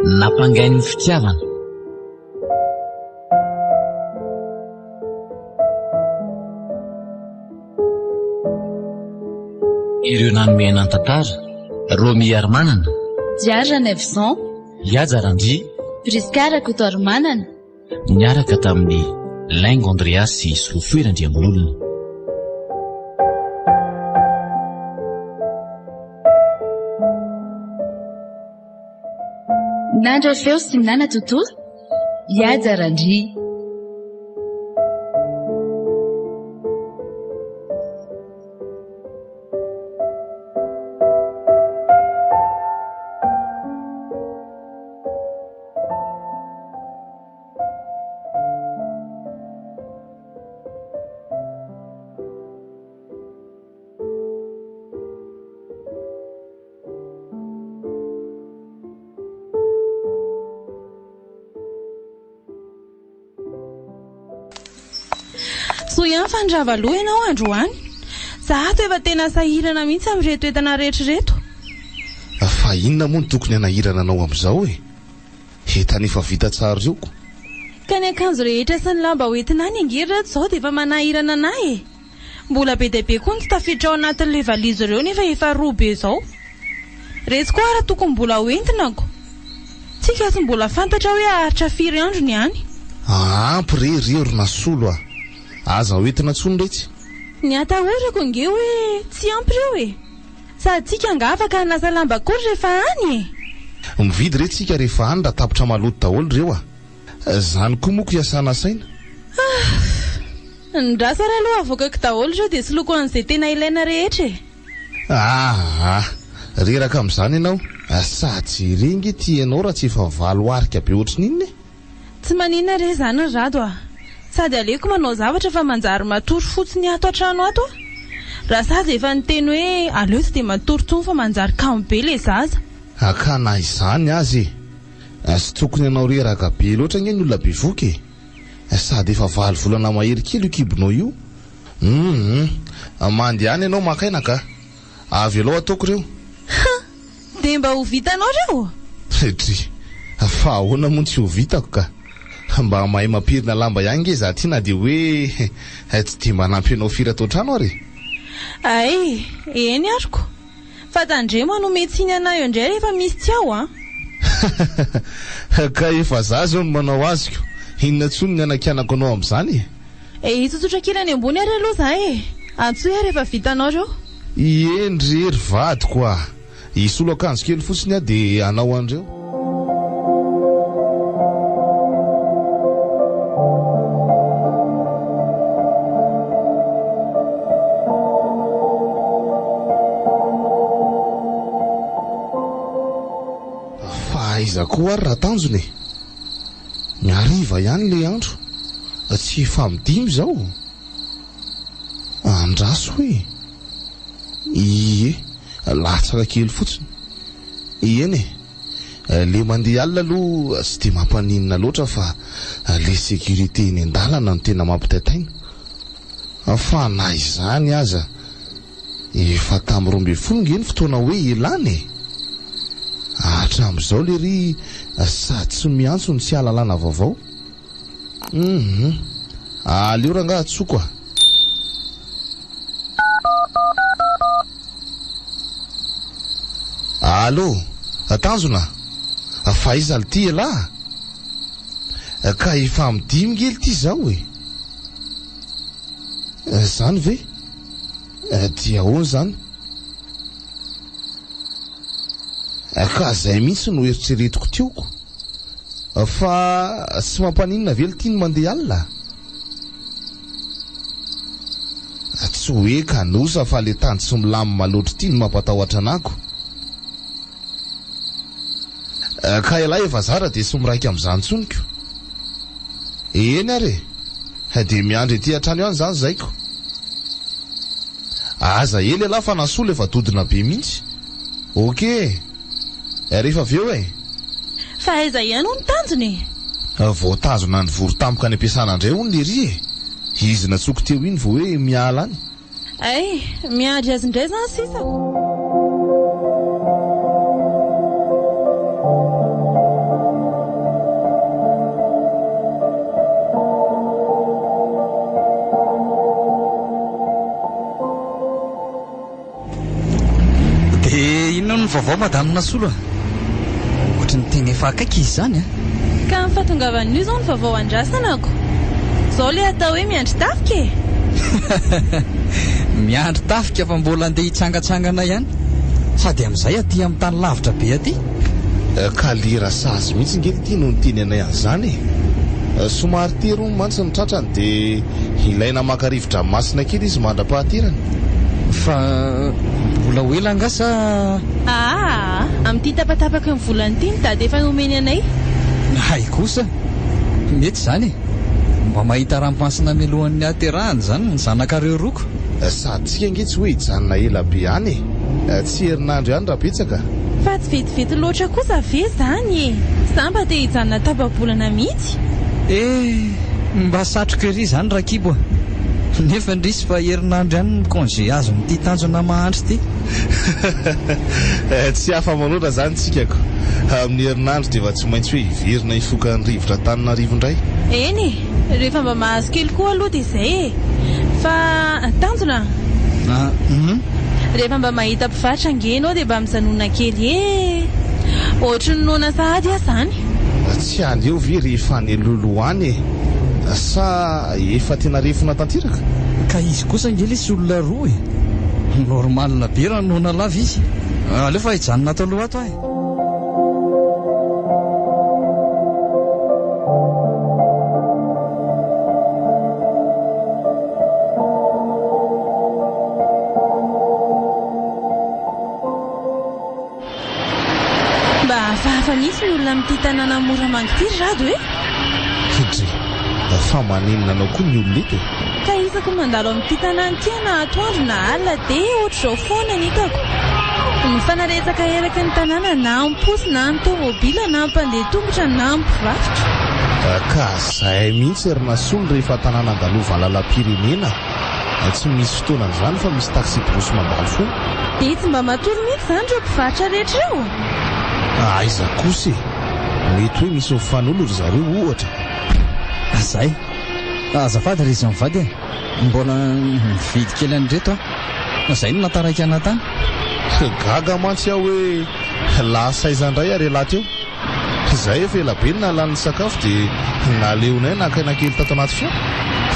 Nampangain'ny fitiavana. Ireo nanome aina ny tantara, Romy Harimanana, Diary Ranaivoson, Ihaja Randria, Prisca Rakotoarimanana, niaraka tamin'i Laingo Andrea sy Soafohy Randriambololona. Nandray feo sy nanatontosa, Ihaja Randria. Soa ihany fa nirava aloha ianao androany. Za ato efa tena sahirana mihitsy amin'ireto entana rehetra ireto. Fa inona moa no tokony hanahirana anao amin'izao e? Entana efa vita tsara ireo ko. Ka ny akanjo rehetra sy ny lamba hoentina any ange ry reto izao dia efa manahirana anah e! Mbola be dia be koa ny tsy tafiditra ao anatin'ilay valizy ireo nefa efa roa be izao. Retsy koa ara tokony mbola hoentina ko. Tsika tsy mbola fantatra hoe haharitra firy andro ny any. Ampy re ry ry Nasolo a! Aza hoentina intsony retsy. Ny atahorako ange hoe tsy ampy ireo e! Sady tsika angaha afaka hanasa lamba akory rehefa any e! Mividy re tsika rehefa any raha tapitra maloto daholo ireo a! Zany koa moko iasana saina. Ah! Ndraso ary aloha avoakako daholo ireo dia soloiko an'izay tena ilaina rehetra e! Aa! Reraka amin'izany ianao? Sady jereo nge ty ianao raha tsy efa valo arika be ohatry ny inona e! Tsy maninona re izany ry Rado a! Sady aleoko manao zavatra fa manjary matory fotsiny ato an-trano ato aho. Rasazy efa niteny hoe aleo tsy dia matory intsony fa manjary kamo be ilay zaza. Ka na izany aza e! Tsy tokony hanao reraka be loatra ange ny olona bevoka e! Sady efa valo volana mahery kely io kibonao io. Humm! Mandehana ianao maka aina ka! Avelao ataoko ireo. Ha! Dia mba ho vitanao ireo? Dry! Fa ahoana moa no tsy ho vitako ka! Mba mahay mampirina lamba ihany nge za ty na dia hoe tsy dia manampy anao firy ato an-trano ary e! Hay! Eny ary ko! Fa tandremo hanome tsiny anah eo indray rehefa misy tsy ao an! Ka efa za zao no manao azy ko! Inona intsony ny hanakianako anao amin'izany e! E hitsotsotra kely any ambony ary aloha za e! Antsoy aho rehefa vitanao reo. Eny re ry vadiko a! Hisolo akanjo kely fotsiny aho dia hanao an'ireo. Fa aiza koa ary raha tanjona e? Ny hariva ihany ilay andro, tsy efa amin'ny dimy izao? Andraso e! Ie, latsaka kely fotsiny. Eny e! Le mandeha alina aloha tsy dia mampaninona loatra fa le sécurité eny an-dalana no tena mampitaitaina. Fa na izany aza, efa tamin'ny 12 nge ny fotoana hoe ialana e! Hatramin'izao lery sady tsy miantso no tsy ahalalana vaovao. Humm. Aleo rangaha antsoiko a! Allo! Tanjona? Fa aiza lty elah? Ka efa amin'ny dimy nge lty izao e! Zany ve? Dia ahoana izany? Ka zay mihitsy no eritreretiko teo ko! Fa tsy mampaninona ve lty ny mandeha alina? Tsy hoe kanosa fa le tany tsy milamina loatra ity no mampatahotra anah ko! Ka ialahy efa zara dia tsy miraika amin'izany intsony ko! Eny ary e! Dia miandry ety hatrany ihany izany izay ko! Aza ela ialahy fa Nasolo efa dodona be mihitsy! Ok e! Rehefa avy eo e! Fa aiza ihany hono tanjona e? Voatazona nivory tampoka any am-piasana indray hono lery e! Izy natsoko teo iny vao hoe miala any. Hay, miandry azy indray izany sisa ko. ny vaovao Madame Nasolo a? Ohatry ny tena efa akaiky izy izany a! Ka ny fahatongavan'io izao no vaovao andrasana ko! Izao ilay atao hoe miandry tafika e! Miandry tafika fa mbola andeha hitsangatsangana ihany. Sady amin'izay aty amin'ny tany lavitra be aty. Ka le rasazy mihitsy nge ity no niteny anay an'izany e! Somary tery hono mantsy ny tratrany dia ilaina maka rivo-dranomasina kely izy mandra-pahaterany. Fa mbola ho ela angaha sa? Aa! Amin'ity tapatapaky ny volana ity ny daty efa nomeny anay. Hay kosa! Mety izany e! Mba mahita ranomasina mialohan'ny hahaterahany izany ny zanakareo roa ko! Sady tsika ange tsy hoe hijanona ela be any e! Tsy herinandro ihany raha betsaka. Fa tsy vetivety loatra kosa ve izany e! Za mba te hijanona tapa-bolana mihitsy. Eh! Mba satriko ery izany Rakibo a! Nefa indrisy fa herinandro ihany ny congé azon'ity tanjona mahantra ity. Tsy afa-manoatra izany tsika ko! Amin'ny herinandro dia efa tsy maintsy hoe hiverina hifoka ny rivotra Antananarivo indray. Eny e! Rehefa mba mahazo kely koa aloha dia izay e! Fa tanjona a! Hum? Rehefa mba mahita mpivarotra ange ianao dia mba mijanona kely e! Ohatry ny noana sahady aho izany. Tsy aleo ve rehefa any alohaloha any e! Sa efa tena refona tanteraka? Ka izy kosa ange lesy olona roa e! Normal be raha noana lava izy. Aleo fa hijanona ato aloha ato aho e! Mba hafahafa mihitsy ny olona amin'ity tanàna Moramanga ity ry Rado e! Dry, fa maninona anao koa ny olona eto e? Ka isaky ny mandalo amin'ity tanàna ity aho na atoandro na alina dia ohatr'izao foana ny hitako. Mifanaretsaka eraky ny tanàna na amin'ny posy na amin'ny tômôbila na amin'ny mpandeha tongotra na amin'ny mpivarotra. Ka zay mihitsy ry Nasolo rehefa tanàna andalovan'ny lalam-pirenena. Tsy misy fotoanan'izany fa misy taxi-brousse mandalo foana. Dia tsy mba matory mihitsy izany ireo mpivarotra rehetra ireo? Aiza kosa e! Mety hoe misy mifanolo ry zareo ohatra. Zay. Azafady ry izy mivady e! Mbola mividy kely an'ireto aho. Zay no nahataraiky anah tany. Gaga mantsy aho hoe lasa aiza indray ary ialahy teo? Izahay efa ela be no nahalany ny sakafo dia naleonay naka aina kely tato anaty fiara.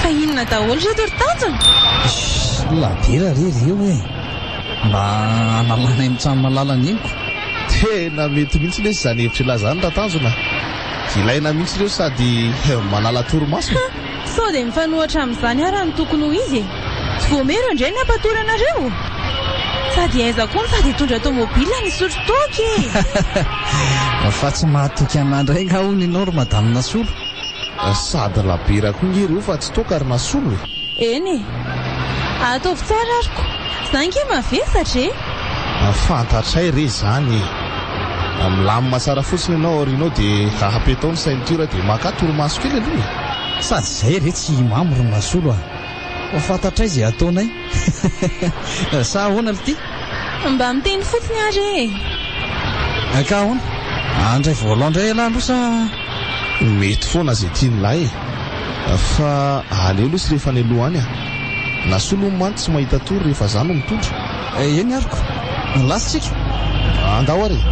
Fa inona daholo ireto ry tanjona? Shh, labiera re ireo e! Mba hanalanay mitsaha-malala ny henoko. Tena mety mihitsy lesy izany hevitr'ialahy izany Ratanjona a! Ilaina mihitsy ireo sady manala torimaso e! Sao dia mifanohitra amin'izany ara ny tokony ho izy e! Tsy voamero indray ny hampatory anareo? Sady aiza koa no sady hitondra tomobile no hisotro toaka e! Fa tsy mahatoky anà indray angaha hono ianao ry Madame Nasolo? Sady labiera koa nge ireo fa tsy toaka ry Nasolo e! Eny e! Ataovy tsara ary ko! Za nge mavesatra e! Fantatray re izany e! Milamina tsara fotsiny ianao aorianao dia apetao ny ceinture dia makà torimaso kely aloha e! Sady izay re tsy himamo ry Nasolo a! Fantatray izay ataonay. Sa ahoana lty? Mba miteny fotsiny aho re e! Ka ahoana? Handray volant indray ialahy aloha sa? Mety foana izay tian'lah e! Fa aleo aloha sy rehefa any aloha any a! Nasolo hono mantsy tsy mahita tory rehefa za no mitondra. Eny ary ko! Lasa tsika! Andao ary e!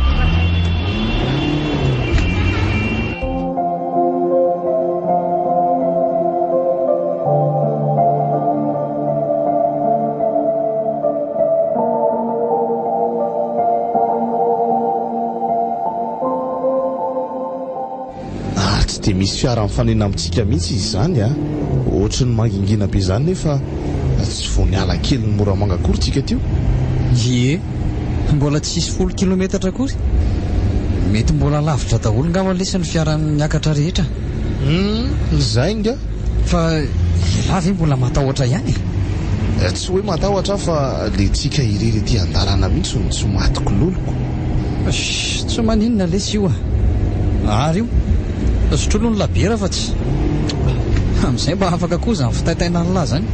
Ary tsy dia misy fiara mifanena amintsika mihitsy izy izany a! Ohatry ny mangingina be izany nefa tsy vao niala kely ny Moramanga akory tsika teo. Ie, mbola tsisy folo kilometatra akory. Mety mbola lavitra daholo ngamba lesy ny fiara miakatra rehetra. Humm, izay nga. Fa ialahy ve mbola matahotra ihany e? Tsy hoe matahotra aho fa le tsika irery ety an-dalana mihitsy no tsy matiko loloko. Shh, tsy maninona lesy io a! Ary io, sotroy aloha ny labiera fa tsy. Amin'izay mba afaka koa izany fitaintainan'lah izany.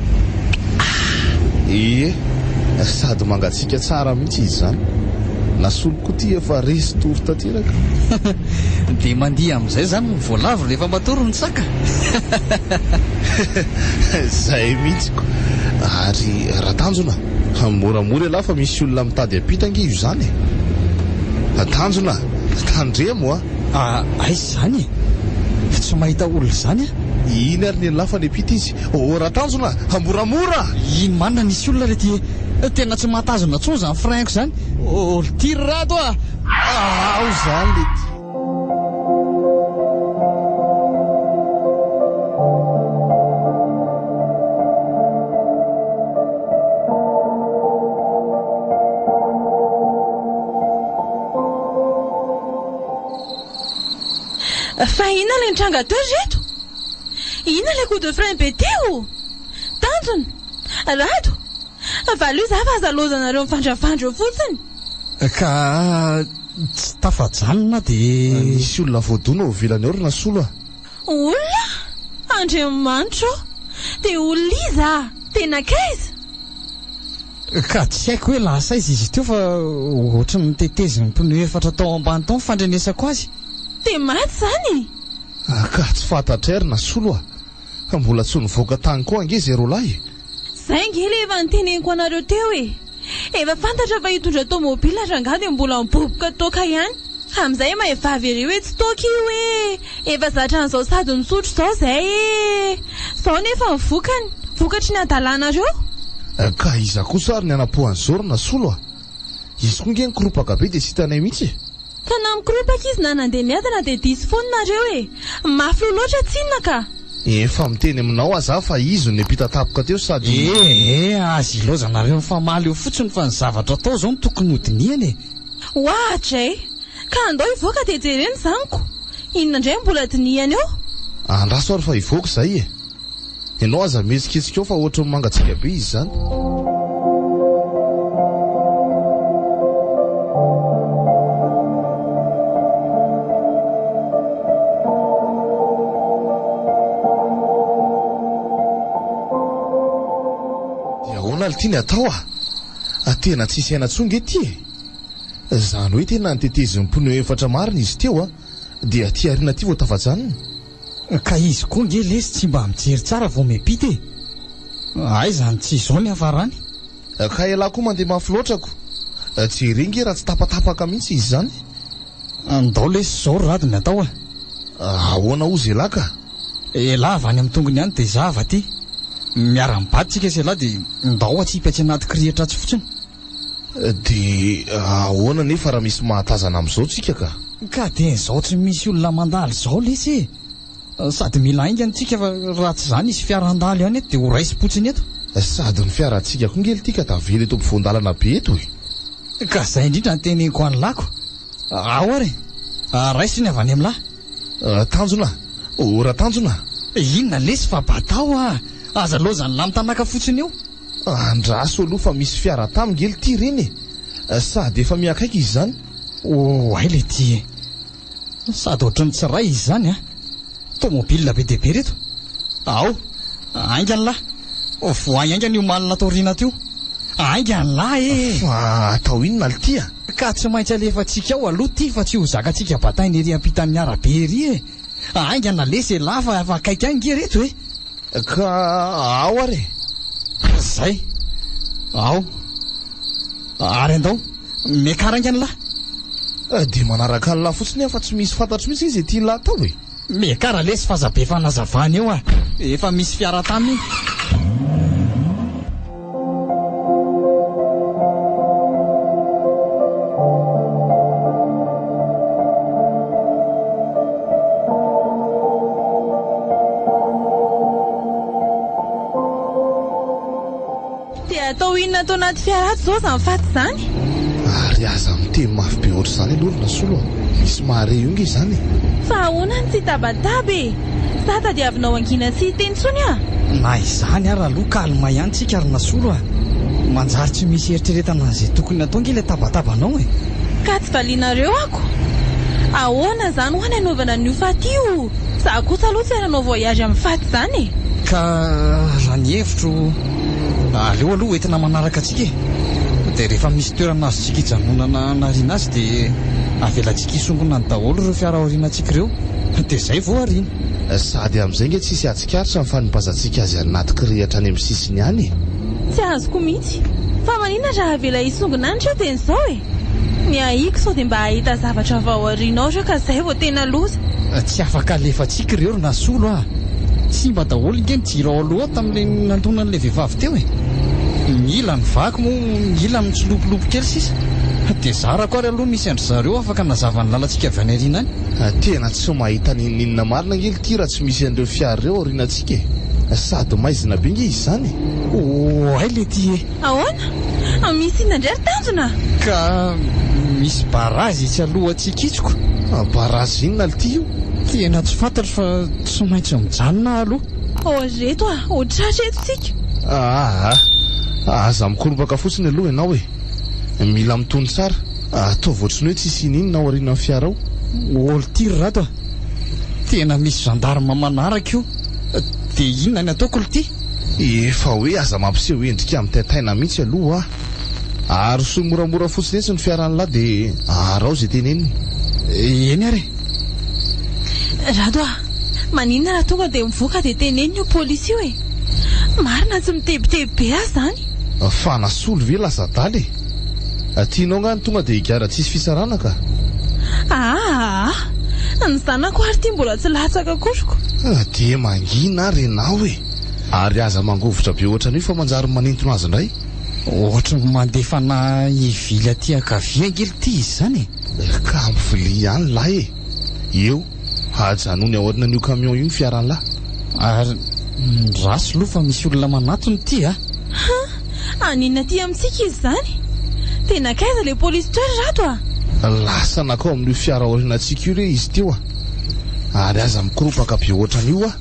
Ie, sady mangatsiaka tsara mihitsy izy izany. Nasolo koa ity efa resy tory tanteraka. Dia mandihy amin'izay izany ny voalavo rehefa matory ny saka? Izay mihitsy ko. Ary Ratanjona, moramora ialahy fa misy olona mitady hampita ange io izany e. Tanjona, tandremo a! Aiza izany e? Tsy mahita olona izany aho. Iny ary ny fa niampita izy. Oh Ratanjona, moramora! Iny marina nisy olona re ty e! Tena tsy mahatazona intsony izany frein-ko izany. Oh ry Rado a! Ao izany le ty. Fa inona ilay nitranga teo ry reto? Inona ilay coup de frein be teo? Tanjona! Rado! Valio za fa aza lozanareo mivandravandra eo fotsiny! Ka tsy tafajanona dia. Nisy olona voadona ao ivelany ao ry Nasolo a! Olona? Andriamanitra ô! Dia olona iza? Dia nankaiza? Ka tsy haiko hoe lasa aiza izy teo fa ohatry ny notetezin'ny pneu efatra tao ambany tao ny fandrenesako azy. Dia maty izany? Ka tsy fantatray ry Nasolo a! Fa mbola tsy nivoaka tany koa ange izay roalahy e! Zay ange ilay efa noteneniko anareo teo e! Efa fantatra fa hitondra tomobile rangahy dia mbola miboboka toaka ihany. Amin'izay mahay vava ery hoe tsy toaka io e! Efa zatra an'izao sady misotro izao izay e! Izao nefa ny vokany, vokatry ny hadalanareo. Ka iza kosa ary ny hanapohan'izao ry Nasolo a! Izy koa nge nikoropaka be dia tsy hitanay mihitsy e! Ka na mikoropaka izy na nandeha miadana dia diso foana nareo e! Mafy loha loatra tsinona ka! Efa miteny aminao aza aho fa izy no niampita tampoka teo sady. Eh eh, aza ilaozanareo mifamaly eo fotsiny fa ny zavatra atao izao no tokony hodinihana e! Oadray! Ka andao hivoaka dia jerena izany ko! Inona indray no mbola dinihana eo? Andraso ary fa hivoaka izay e! Ianao aza mihetsiketsika eo fa ohatry ny mangatsiaka be izy izany. Dia ahoana lty ny atao a? Tena tsisy aina tsony nge ty e! Zany hoe tena notetezin'ny pneu efatra marina izy teo a! Dia aty aoriana aty vao tafajanona. Ka izy koa nge lesy tsy mba mijery tsara vao miampita e! Aiza ny tsy izao ny hafarany? Ka elah koa mandeha mafy loatra ko! Jereo nge raha tsy tapatapaka mihitsy izy izany. Ndao lesy izao ry rado ny atao a! Ahoana hozy elah ka? Elah avy any amin'ny tongony any dia izaho avy aty. Miara-mibady tsika sy elah dia ndao atsipy atsy anaty kirihitra atsy fotsiny. Dia ahoana anefa raha misy mahatazana amin'izao tsika ka? Ka dia izao tsy misy olona mandalo izao lesy e! Sady mila haingana tsika fa raha tsy izany hisy fiara handalo ihany eto dia ho raisim-potsiny eto. Sady ny fiarantsika koa nge lty ka tavela eto ampovoan-dalana be eto e! Ka izay indrindra no teneniko an'lah ko! Ao ary e! Raiso ny avy any amin'lah! Tanjona! O Ratanjona! Inona lesy fa batao ah! Aza lozan'lah mitanaka fotsiny eo! Andraso aloha fa misy fiara tam nge lty reny e! Sady efa miakaiky izy zany. Oay le ty e! Sady ohatran'ny tsy ray izy zany a! Tomobile be dia be reto! Ao! Haingana lah! Voay haingana io malina ato aoriana ato io! Haingana lah e! Fa atao inona lty a? Ka tsy maintsy alefantsika ao aloha ty fa tsy ho zakantsika bataina ery ampitan'ny arabe ery e! Haingana lesy elah fa efa akaiky any nge reto e! Ka ao ary e! Zay! Ao! Ary andao! Miakara haingana lah! Dia manaraka an'lah fotsiny aho fa tsy misy fantatro mihitsy izay tian'lah atao e! Miakara lesy fa aza be fanazavana eo ah! Efa misy fiara tamy iny! Dia atao inona ato anaty fiara ato izao izany faty izany? Ary aza miteny mafy be ohatr'izany aloha ry Nasolo a! Misy mahare io nge izany e! Fa ahoana no tsy hitabataba e? Sa tadiavinao hangina tsy hiteny intsony aho? Na izany ara aloha calme ihany tsika ry Nasolo a! Manjary tsy misy eritreretana an'izay tokony atao nge ilay tabatabanao e! Ka tsy valianareo ako? Ahoana izany hoa ny hanaovana an'io faty io? Za kosa aloha tsy hanao voyage amin'ny faty izany e! Ka raha ny hevitro, aleo aloha hoentina manaraka antsika e! Dia rehefa misy toerana azontsika hijanonana hanariana azy dia avelantsika hisongona any daholo ireo fiara aorianantsika ireo dia izay vao ariana. Sady amin'izay nge tsisy hahatsikaritra ny fanipazantsika azy any anaty kirihitra any amin'ny sisiny any e! Tsy azoko mihitsy. Fa maninona raha avela hisongona any re dia izao e! Ny ahiako sao dia mba hahita zavatra avy ao aoriana ao ireo ka izay vao tena loza. Tsy afaka alefantsika ireo ry Nasolo a! Simba daholo nge ny jiro ao aloha ao tamin'ilay nandonan'ilay vehivavy teo e! Ny ilany vaky moa ny ilany mitsilopilopy kely sisa. Dia zarako ary aloha misy an-dry zareo afaka hanazava ny lalantsika avy any aoriana any. Tena tsy mahita n'inon'inona marina ange lty raha tsy misy an'ireo fiara ireo aorianantsika e! Sady maizina be nge izy izany e! Oay lety e! Ahoana? Misy inona indray ry Tanjona? Ka misy barazy etsy alohantsika itsy ko! Barazy inona lty io? Tena tsy fantatro fa tsy maintsy mijanona aho aloha. Oh ry reto a! Ho tratra eto tsika! Aa! Aza mikoropaka fotsiny aloha ianao e! Mila mitony tsara. Ataovy ohatry ny hoe tsisy ininona ao aorianan'ny fiara ao. Oh lty ry Rado a! Tena misy gendarme manaraka io. Dia inona ny ataoko lty? Efa hoe aza mampiseho endrika mitaintaina mihitsy aloha a! Arosoy moramora fotsiny etsy ny fiaran'lah dia araho izay teneniny. Eny ary e! Rado a! Maninona raha tonga dia mivoaka dia tenenina io polisy io e! Marina tsy mitebiteby be aho izany. Fa nasolo ve lasa adala e? Tianao angaha ny tonga dia higara tsisy fitsarana ka? Aa! Ny zanako ary ity mbola tsy latsaka akoriko. Dia mangina ary ianao e! Ary aza mangovitra be ohatran'io fa manjary manintona azy indray. Ohatry ny mandefa na hivily aty ankavia ange lty izy izany e! Ka ampivilia ihany lahy e! Eo, hajanony aorianan'io camion io ny fiaran'lah. Ary ndraso loha fa misy olona manatona ity a! Ha! Haninona aty amintsika izy izany? Tena kaiza ilay polisy teo ry Rado a! Lasa nankao amin'io fiara aorianantsika io re izy teo a! Ary aza mikoropaka be ohatran'io a!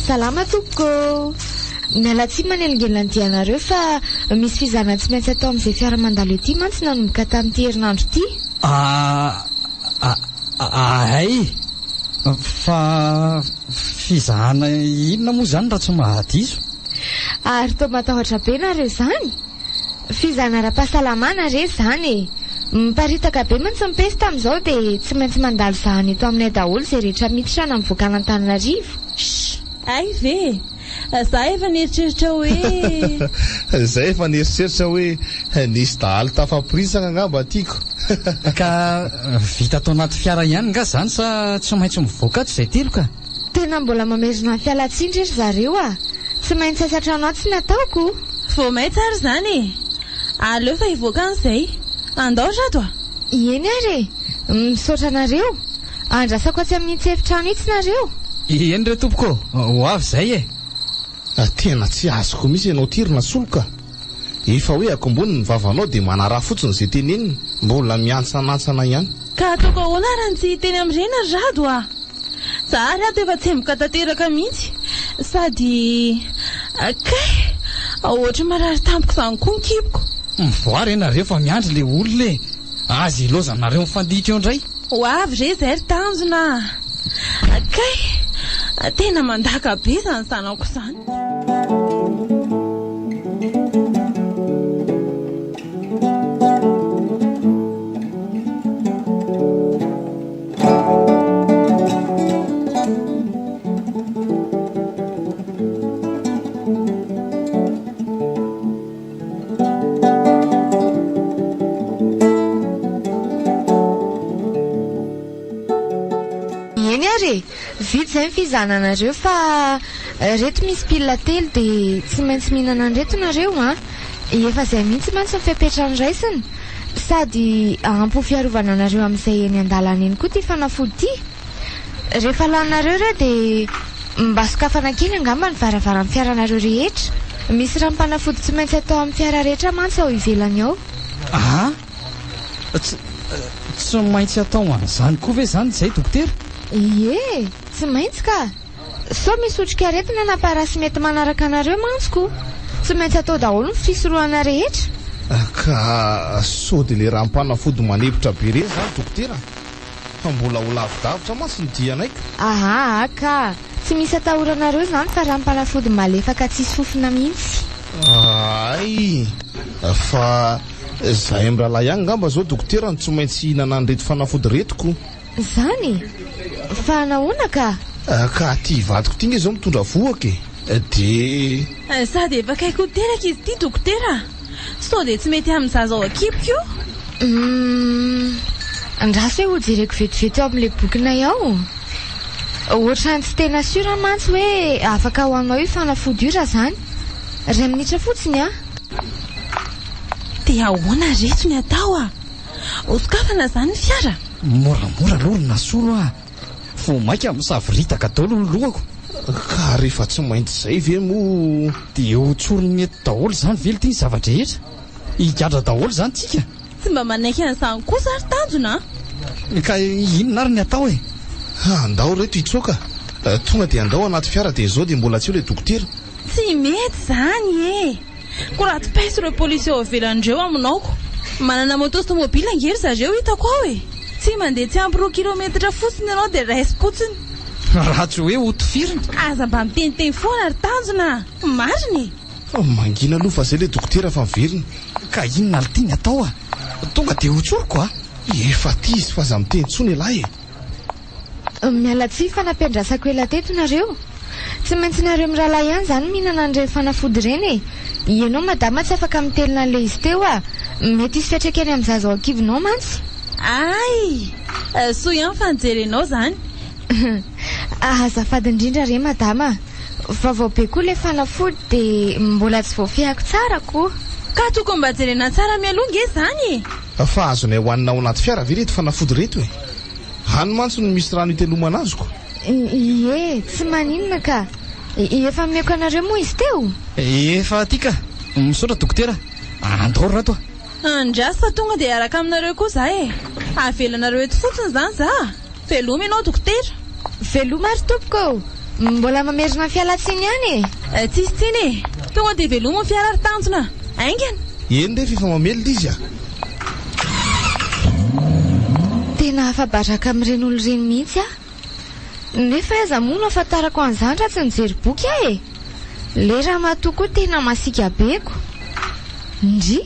Salama tompoko ô! Miala tsiny manelingelina ny dianareo fa misy fizahana tsy maintsy atao amin'izay fiara mandalo ety mantsy nanomboka tamin'ity herinandro ity. Ahay! Fa fizahana inona moa izany raha tsy mahadiso? Ary toa matahotra be nareo izany? Fizahana ara-pahasalamana re izany e! Miparitaka be mantsy ny pesta amin'izao dia tsy maintsy mandalo zahana eto aminay daholo izay rehetra miditra na mivoaka an'Antananarivo. Shh! Hay ve e! Za efa nieritreritra hoe. Za efa nieritreritra hoe nisy dahalo tafaporitsaka angamba tiako. Ka vita ato anaty fiara ihany nga zany sa tsy maintsy mivoaka ato izay telo ka? Tena mbola mamerina ny fialantsiny ry zareo a! Tsy maintsy asa trano atsy ny ataoko. Vao may tsara izany e! Aleo fa hivoaka any izay. Andao ry Rado a! Eny ary e! Misaotra anareo. Andrasako atsy amin'itsy efitrano itsy nareo. Eny re tompoko ô! Ho avy izay e! Tena tsy azoko mihitsy ianao ity ry Nasolo ka! Efa hoe akombony ny vavanao dia manaraha fotsiny izay teneniny, mbola miantsanantsana ihany. Ka ataoko ahoana raha ny tsy hiteny amin'ireny ry Rado a! Za ary ato efa tsemboka tanteraka mihitsy sady kay ohatry marary tampoka izany koa ny kiboko. Mivoaha re nareo fa miandry le olona e! Aza ilaozanareo mifanditra eo indray. Ho avy re izay ry tanjona a! Kay! Tena mandaka be izany zanako izany. Eny ary e! Vita izay ny fizahana anareo fa reto misy pile telo dia tsy maintsy mihinana an'ireto nareo an! Efa izay mihitsy mantsy ny fepetra noraisina. Sady ampy ho fiarovana anareo amin'izay eny an-dalana eny koa ity fanafody ity. Rehefa laninareo ireo dia mba sokafana kely angamba ny varavaran'ny fiaranareo rehetra. Misy ranom-panafody tsy maintsy atao amin'ny fiara rehetra mantsy ao ivelany ao. Aa! Tsy, tsy maintsy atao an'izany koa ve izany izay dokotera? Ie, tsy maintsy ka! Sao misy otrikaretina na parasy mety manaraka anareo mantsy ko! Tsy maintsy atao daholo ny fisorohana rehetra. Ka sao dia le ranom-panafody manempotra be ireny izany dokotera? Fa mbola ho lavidavitra mantsy ny dianay ka! Ahaa ka! Tsy misy atahoranareo izany fa ranom-panafody malefaka tsisy fofona mihitsy. Hay! Fa zahay mirahalahy ihany angamba izao dokotera no tsy maintsy hihinana an'ireto fanafody ireto ko! Zany e! Fa nahoana ka? Ka aty vadiko ity nge zao mitondra vohoka e! De. Sady efa akaiky ho teraka izy ity dokotera a! Sao dia tsy mety amin'ny zaza ao an-kiboko io? Humm, andraso hoe hojereko vetivety ao amin'ilay bokinay ao. Ohatran'ny tsy tena sûr aho mantsy hoe afaka ho anao io fanafody io raha izany. Iray minitra fotsiny an! Dia ahoana reto ny atao a? Hosokafana izany ny fiara? Moramora aloha ry Nasolo a! Vao mainka misavoritaka daholo ny lohako. Ka rehefa tsy maintsy izay ve moa. Dia ho tsoriny eto daholo izany ve lty ny zava-drehetra? Higadra daholo izany tsika? Tsy mba manaiky an'izany kosa ary tanjona a! Ka inona ary ny atao e? Andao reto hitsoaka. Tonga dia andao anaty fiara dia izao dia mbola tsy eo ilay dokotera. Tsy mety izany e! Koa raha tsy paiso ireo polisy eo ivelany ireo aminao ko! Manana moto sy tomobile ange ry zareo hitako ao e! Tsy mandeha tsy ampy roa kilometatra fotsiny ianao dia raisim-potsiny. Raha tsy hoe hotifirina. Aza mba miteniteny foana ry tanjona a! Marina e! Mangina aloha fa zay le dokotera fa miverina. Ka inona lty ny atao a? Tonga dia hotsoriko a! Efa aty izy fa aza miteny intsony ialahy e! Miala tsiny fa nampiandrasako ela teto nareo. Tsy maintsy nareo mirahalahy ihany izany mihinana an'ireny fanafody ireny e! Ianao madama tsy afaka mitelina an'ilay izy teo a! Mety hisy fiantraikany amin'ny zaza ao an-kibonao mantsy. Hay! Soa ihany fa nijerenao izany. Azafady indrindra re madama a! Vaovao be koa ilay fanafody dia mbola tsy voafehako tsara koa. Ka tokony mba jerena tsara mialoha nge izany e! Fa azonay hohanina ao anaty fiara ve ireto fanafody ireto e? Any mantsy no misy rano itelomana azoko. Ie, tsy maninona ka. Efa nomeko anareo moa izy teo? Efa aty ka. Misaotra dokotera. Andao ry Rato a. Andraso fa tonga dia hiaraka aminareo koa za e! Avelanareo eto fotsiny izany za? Veloma ianao dokotera! Veloma ry tompoko ô! Mbola mamerina ny fialantsiny ihany e! Tsisy tsiny e! Tonga dia velomo ny fiara ry tanjona! Haingana! Eny re f'efa mamelona izy a! Tena afa-baraka amin'ireny olona ireny mihitsy aho. Nefa aiza moa no ahafantarako an'izany raha tsy nijery boky aho e! Le ramatoa koa tena masiaka be ko! Ndry!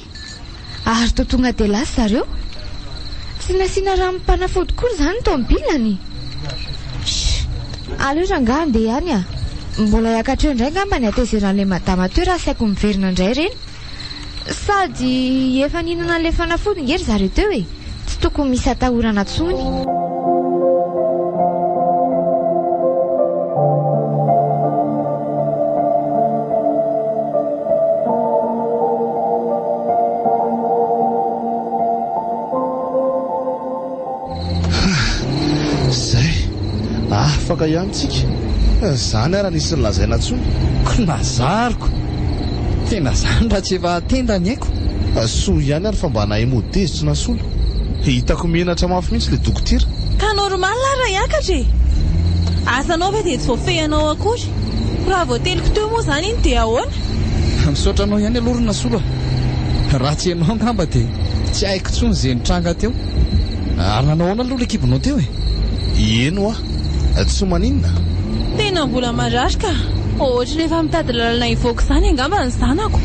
Ary toa tonga dia lasa zareo? Tsy nasiana ranom-panafody koa izany ny tomobilany? Shh! Aleo rangahy handeha ihany a! Mbola hiakatra eo indray angamba ny hatezeran'ilay madama teo raha asaiko miverina indray ireny. Sady efa nihinana an'ilay fanafody nge ry zareo teo e! Tsy tokony misy atahorana tsony. Zay, afaka ihany tsika. Zany ara nisy nolazaina tsony. Ko nazariko. Tena zany raha tsy efa tenda ny aiko. Soa ihany ary fa mba nahay mody tezitra Nasolo. Hitako menatra mafy mihitsy le dokotera. Ka normal ary raha hiakatra e! Asanao ve dia tsy voafehinao akory? Raha voateliko teo moa izany iny dia ahoana? Misaotra anao ihany aloha ry Nasolo a! Raha tsy ianao angamba dia tsy haiko intsony izay nitranga teo. Ary nanao ahoana aloha ilay kibonao teo e? Eny hoa, tsy maninona. Tena mbola marary ka! Ohatry ny efa mitady lalana hivoaka izany angamba ny zanako.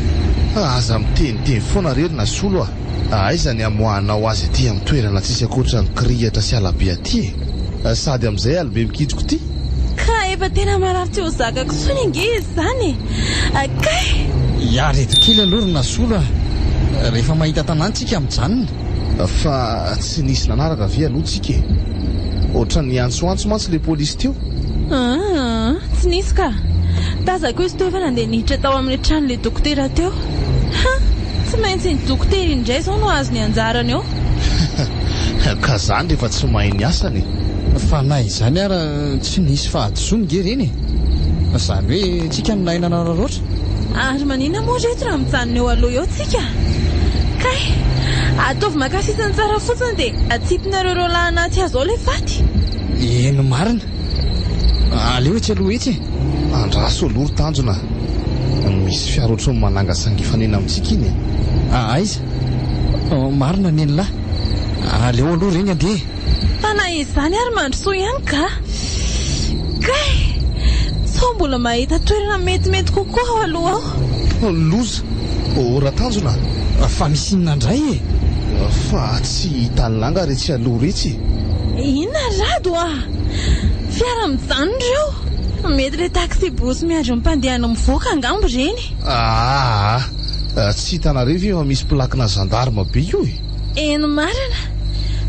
Aza miteniteny foana re ry Nasolo a! Aiza ny hamoahanao azy aty amin'ny toerana tsisy ankoatra ny kirihitra sy alabe aty e? Sady amin'izay alibe mikitroka ity? Ka efa tena marary tsy ho zakako intsony ange izy izany e! Kay! Hiareto kely aloha ry Nasolo a! Rehefa mahita tanàna tsika mijanona. Fa tsy nisy nanaraka ve aloha tsika e? Ohatran'ny niantsoantso mantsy ilay polisy teo. Aa, tsy nisy ka. Tazako izy teo fa nandeha niditra tao amin'ilay tranon'ilay dokotera teo. Ha! Tsy maintsy iny dokotera iny indray izao no hahazo ny anjarany eo. Ka zany rehefa tsy mahay ny asany e! Fa na izany ara tsy nisy fahadisoany nge ireny e! Izany hoe tsika no nahay nanararaotra. Ary maninona moa reto raha mijanona eo aloha eo tsika? Kay! Ataovy maka sisiny tsara fotsiny dia atsipinareo roa lahy anaty hazo ao ilay faty. Eny marina. Aleo etsy aloha etsy e! Andraso aloha ry Tanjona a! Misy fiara ohatran'ny manangasanga hifanena amintsika iny e! Aiza? Marina nenilahy. Aleo aloha ireny andeha e! Fa na izany ary mandrosoa ihany ka! Kay! Sao mbola mahita toerana metimety kokoa ao aloha ao. Loza! Oh Ratanjona a! Fa misy inona indray e? Fa tsy hitan'i Langa retsy aloha retsy e! Inona ry Rado a! Fiara mijanona ireo! Mety ilay taxi-brousse miandry ny mpandehany mivoaka angamba ireny. Aa! Tsy hitanareo ve fa misy plaque-na gendarme be io e? Eny marina,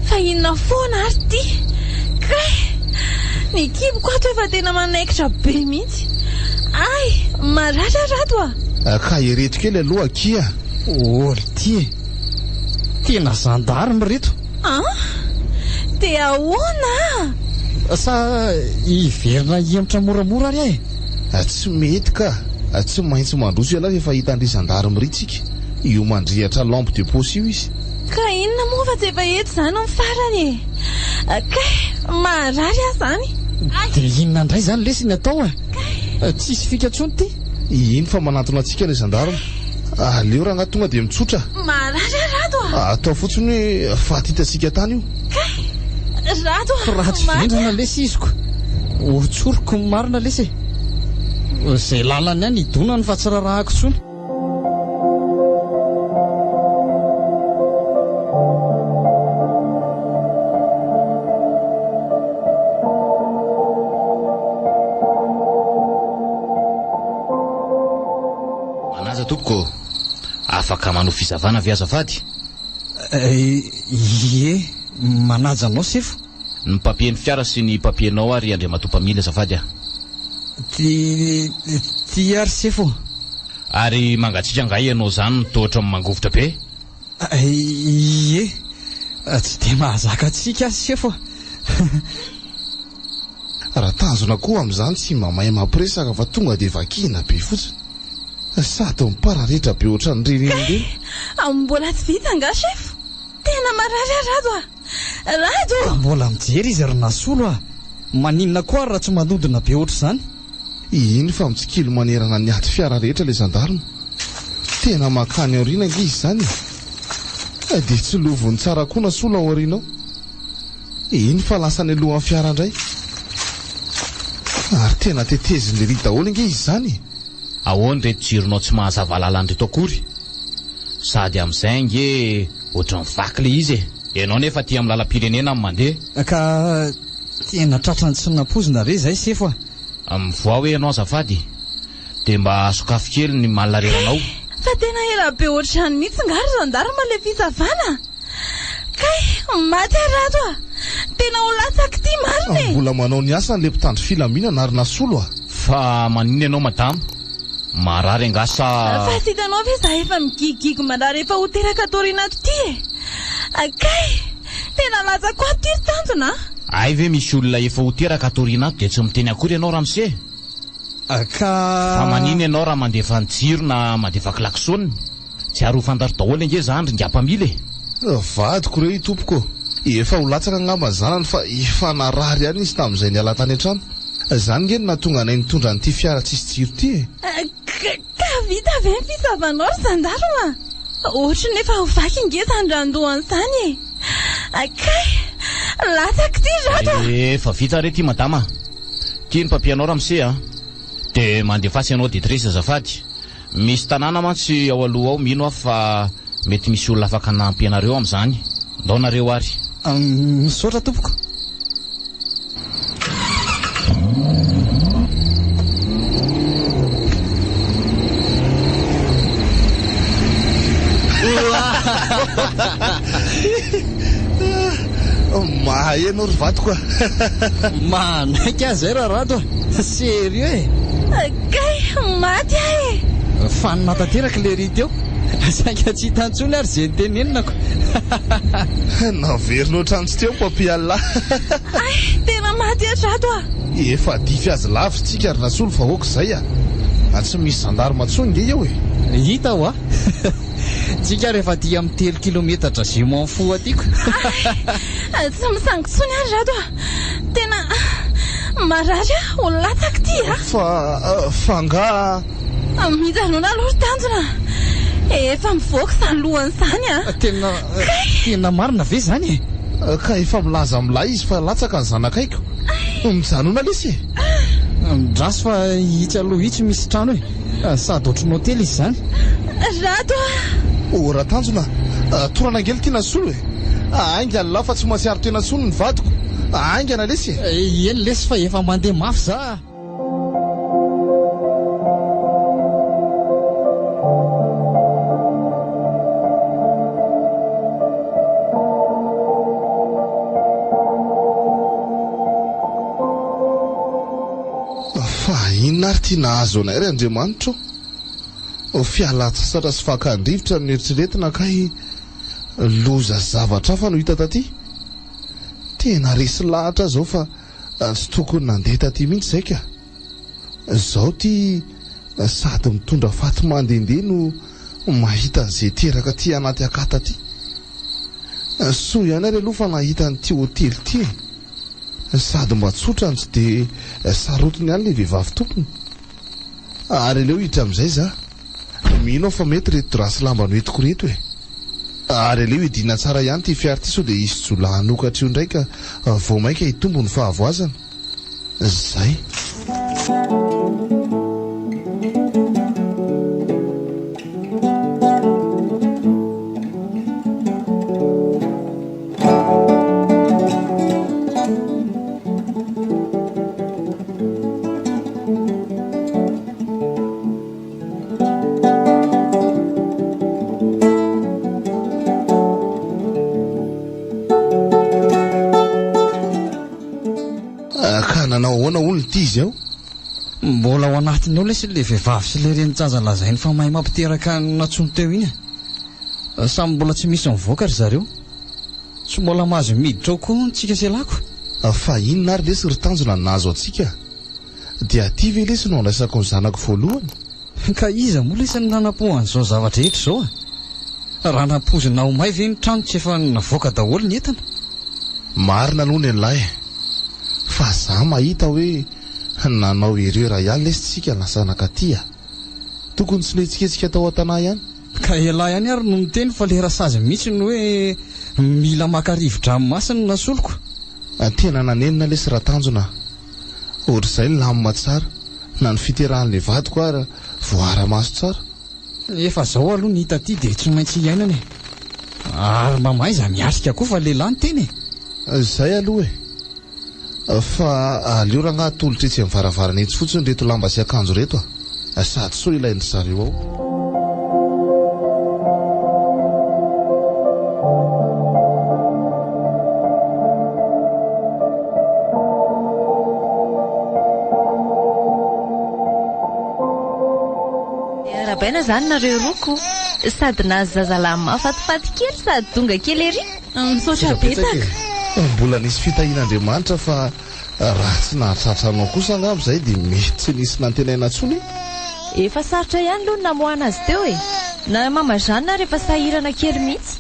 fa inona foana ary ity? Kay! Ny kiboko ato efa tena manaikitra be mihitsy. Ay! Marary aho Rado a! Ka ireto kely aloha akia. Oly ity e! Tena gendarme ireto. An! Dia ahoana? Sa hiverina hihemotra moramora ary aho e? Tsy mety ka! Tsy maintsy mandroso ialahy fa efa hitan'ry gendarme ry tsika. Io mandrehatra lampe de poche io izy. Ka inona moa fa tsy efa eto izany ny farany e! Kay! Maharary aho izany. Dia inona indray izany lesy ny atao e? Tsisy fika intsony ity. Iny fa manantona antsika ilay gendarme. Aleo rangahy tonga dia mitsotra. Maharary aho Rado a! Atao fotsiny hoe faty hitantsika tany io. Kay! Rado a! Ratsy vendrana lesy iziko. Hotsoriko ny marina lesy e! Izay lalany any hidonany fa tsy rarahako intsony. Manaja tompoko ô! Afaka manao fisavana ve azafady? Ie, manaja anao sefo. Ny papier-n'ny fiara sy ny papier-nao ary Andriamatoa mpamily azafady a! Ty, ty ary sefo ô! Ary mangatsiaka angaha ianao izany no toa ohatran'ny mangovitra be? Ie, tsy dia mahazaka hatsiaka aho sefo a! Raha tanjona koa amin'izany tsy mba mahay mampiresaka fa tonga dia vakiana be fotsiny. Sady mipararetra be ohatran'ireny ireny. Kay! Mbola tsy vita angaha sefo? Tena marary aho Rado a! Rado! Mbola mijery izy ry Nasolo a! Maninona koa ary raha tsy manodina be ohatr'izany? Iny fa mitsikilo manerana ny aty fiara rehetra ilay zandarma. Tena makany aoriana ange izy izany e! Dia tsy lovony tsara koa Nasolo ao aoriana ao. Iny fa lasa any alohan'ny fiara indray. Ary tena tetezin'lery daholo ange izy izany e! Ahoana ireto jironao tsy mahazava lalana ireto akory? Sady amin'izay ange ohatran'ny vaky ilay izy e! Ianao nefa aty amin'ny lalam-pirenena no mandeha. Ka tena tratran'ny tsy nampoizina re izay sefo a! Mivoaha hoe ianao azafady dia mba sokafy kely ny malinareranao. Fa tena ela be ohatr'izany mihitsy nga ry gendarme ilay fisavana? Kay, maty aho Rado a! Tena ho latsaka ity marina e! Mbola manao ny asany le mpitandro filaminana ary Nasolo a! Fa maninona ianao madama? Marary angaha sa. Fa tsy hitanao ve za efa migigigy marary efa ho teraka ato aoriana ato ity e! Kay! Tena latsako ato ity ry tanjona a! Hay ve misy olona efa ho teraka ato aoriana ato dia tsy miteny akory ianao ramose? Ka. Fa maninona ianao raha mandefa ny jiro na mandefa klaxon? Tsy ary ho fantatro daholo ange izany ry ingahy mpamily e! Vadiko re io tompoko ô! Efa ho latsaka angamba ny zanany fa efa narary ihany izy tamin'izay niala tany an-trano. Izany nge no nahatonga anay nitondra an'ity fiara tsisy jiro ity e! Ka vita ve ny fisavanao ry zandarma? Ohatry ny efa ho vaky nge izany randohany izany e! Kay! Latsaka ity Rado a! Efa vita re ity madama a! Ity ny papier-nao ramose a! Dia mandefasa ianao détresse azafady. Misy tanàna mantsy ao aloha ao, mino aho fa mety misy olona afaka hanampy anareo amin'izany. Ndao nareo ary. Misaotra tompoko. Mahay ianao ry vadiko a! Manaiky aho izay Rarado a! Sérieux e! Kay, maty aho e! Fanina tanteraka ilay ry teo. Saika tsy hita intsony ary izay notenenako. Naverina ohatran'ny tsy teo Papi Allah. Hay, tena maty aho Rado a! Efa dify azy lavitra tsika ry Rasolo fa ok izay a! Tsy misy gendarme intsony nge eo e! Hita hoa! Tsika rehefa aty amin'ny telo kilometatra je m'en fous aty ko. Hay, tsy misangy intsony aho ry Rado a! Tena marary aho, ho latsaka ity a! Fa, fa angaha. Mijanona aloha ry Tanjona a! Efa mivoaka izany lohany izany a! Tena, tena marina ve izany e? Ka efa milaza milay izy fa latsaka ny zanakaiko. Mijanona lesy e! Andraso fa itsy aloha itsy misy trano e! Sady ohatry ny hotely izy izany. Rado a! Oh Ratanjona a! Torana ange ity Nasolo e! Haingana lahy fa tsy mahatsiaro tena intsony ny vadiko. Haingana lesy e! Eny lesy fa efa mandeha mafy za a! Inona ary ity nahazo anay ry Andriamanitra ô? Fialan-tsasatra sy fakan-drivotra no neritreretina kay loza sy zavatra hafa no hita taty. Tena resy lahatra aho izao fa tsy tokony nandeha taty mihitsy izay ka. Izao ity sady mitondra faty mandehandeha no mahita an'izay teraka aty anaty akata aty. Soa ihany ary aloha fa nahita an'ity hotely ity e. Sady mba tsotra no tsy dia sarotiny ihany ilay vehivavy tompony. Ary aleo hiditra amin'izay za. Mino aho fa mety ireto drap sy lamba noentiko ireto e. Ary aleo hidiana tsara ihany ity fiara ity sao dia hisy jiolahy hanokatra io indray ka vao mainka hitombo ny fahavoazana. Zay. Ka nanao ahoana hono ity izy ao? Mbola ao anatiny ao lesy ilay vehivavy sy ilay renin-jaza lazainy fa mahay mampiteraka nantsoiny teo iny e. Samy mbola tsy misy mivoaka ry zareo. Tsy mbola mahazo miditra ao koa hono tsika sy elako. Fa inona ary lesy ry tanjona no nahazo antsika? Dia aty ve lesy no handraisako ny zanako voalohany? Ka iza moa lesy no nanampo an'izao zava-drehetra izao e? Raha nampoizina ho may ve ny trano tsy efa navoaka daholo ny entana? Marina aloha ny an'lah e! Fa za mahita hoe nanao erreur ihany lesy tsika lasa nankaty a! Tokony tsy nihetsiketsika tao an-tanà ihany. Ka elah ihany ary no miteny fa le rasazy mihitsy no hoe mila maka rivo-dranomasina no nasoloko. Tena nanenina lesy Ratanjona a! Ohatr'izay ny lamina tsara, na ny fiterahan'ilay vadiko ara voaara-maso tsara. Efa zao aloha ny hita aty dia tsy maintsy iainana e! Ary mba mahaiza miatrika koa fa lehilahy ny tena e! Zay aloha e! Fa aleo rangaha atolotra etsy amin'ny varavarana etsy fotsiny ireto lamba sy akanjo ireto a! Sady sao ilain-dry zareo ao. Arahabaina izany nareo roa ko! Sady nahazo zazalahy mahafatifaty kely sady donga kely ery! Misaotra betsaka. Mbola nisy fitahian'Andriamanitra fa raha tsy nahatratra anao kosa angamba izay dia mety tsy nisy nantenaina intsony e. Efa sarotra ihany aloha ny namoahana azy teo e! Na mama Jeanne ary efa sahirana kely mihitsy.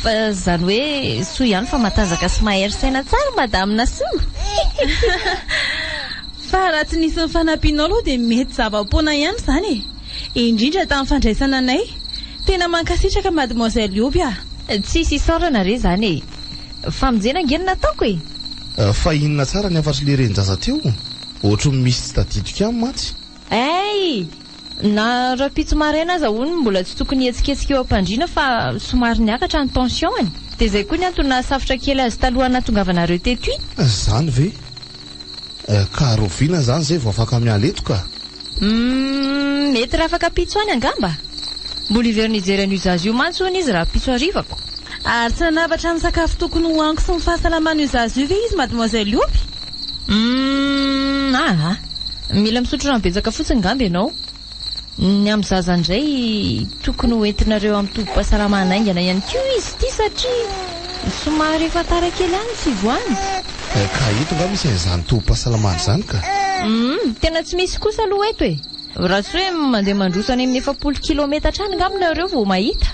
Fa izany hoe soa ihany fa matanjaka sy mahery saina tsara madame Nasolo. Fa raha tsy nisy ny fanampianao aloha dia mety zava-poana ihany izany e! Indrindra tamin'ny fandraisana anay. Tena mankasitraka mademoiselle Hoby a! Tsisy isaorana re izany e! Famonjena ange no nataoko e! Fa inona tsara ny hafatr'ilay renin-jaza teo? Ohatry ny misy tsy tadidiko ihany mantsy. Hay! Na rahampitso maraina aza hono mbola tsy tokony hihetsiketsika eo am-pandriana fa somary niakatra ny tension-ny. Dia izay koa ny antony nahasafotra kely azy talohan'ny nahatongavanareo teto iny. Izany ve? Ka rahoviana izany izay vao afaka miala eto ka? Humm, mety rahafakampitso any angamba? Mbola hiverina hijery an'io zaza io mantsy hono izy rahampitso harivako. Ary tsy nanavatra ny sakafo tokony hohaniko sy ny fahasalaman'io zaza io ve izy mademoiselle Hoby? Humm, aa. Mila misotro rano betsaka fotsiny ngamba ianao. Ny amin'ny zaza indray tokony ho entinareo amin'ny tobim-pahasalamana haingana ihany koa izy ity satria somary efa tara kely ihany ny fivoahany. Ka eto nga misy an'izany tobim-pahasalamana izany ka? Humm, tena tsy misy kosa aloha eto e! Raha tsy hoe mandeha mandroso any amin'ny 40 kilometatra any ngamba nareo vao mahita.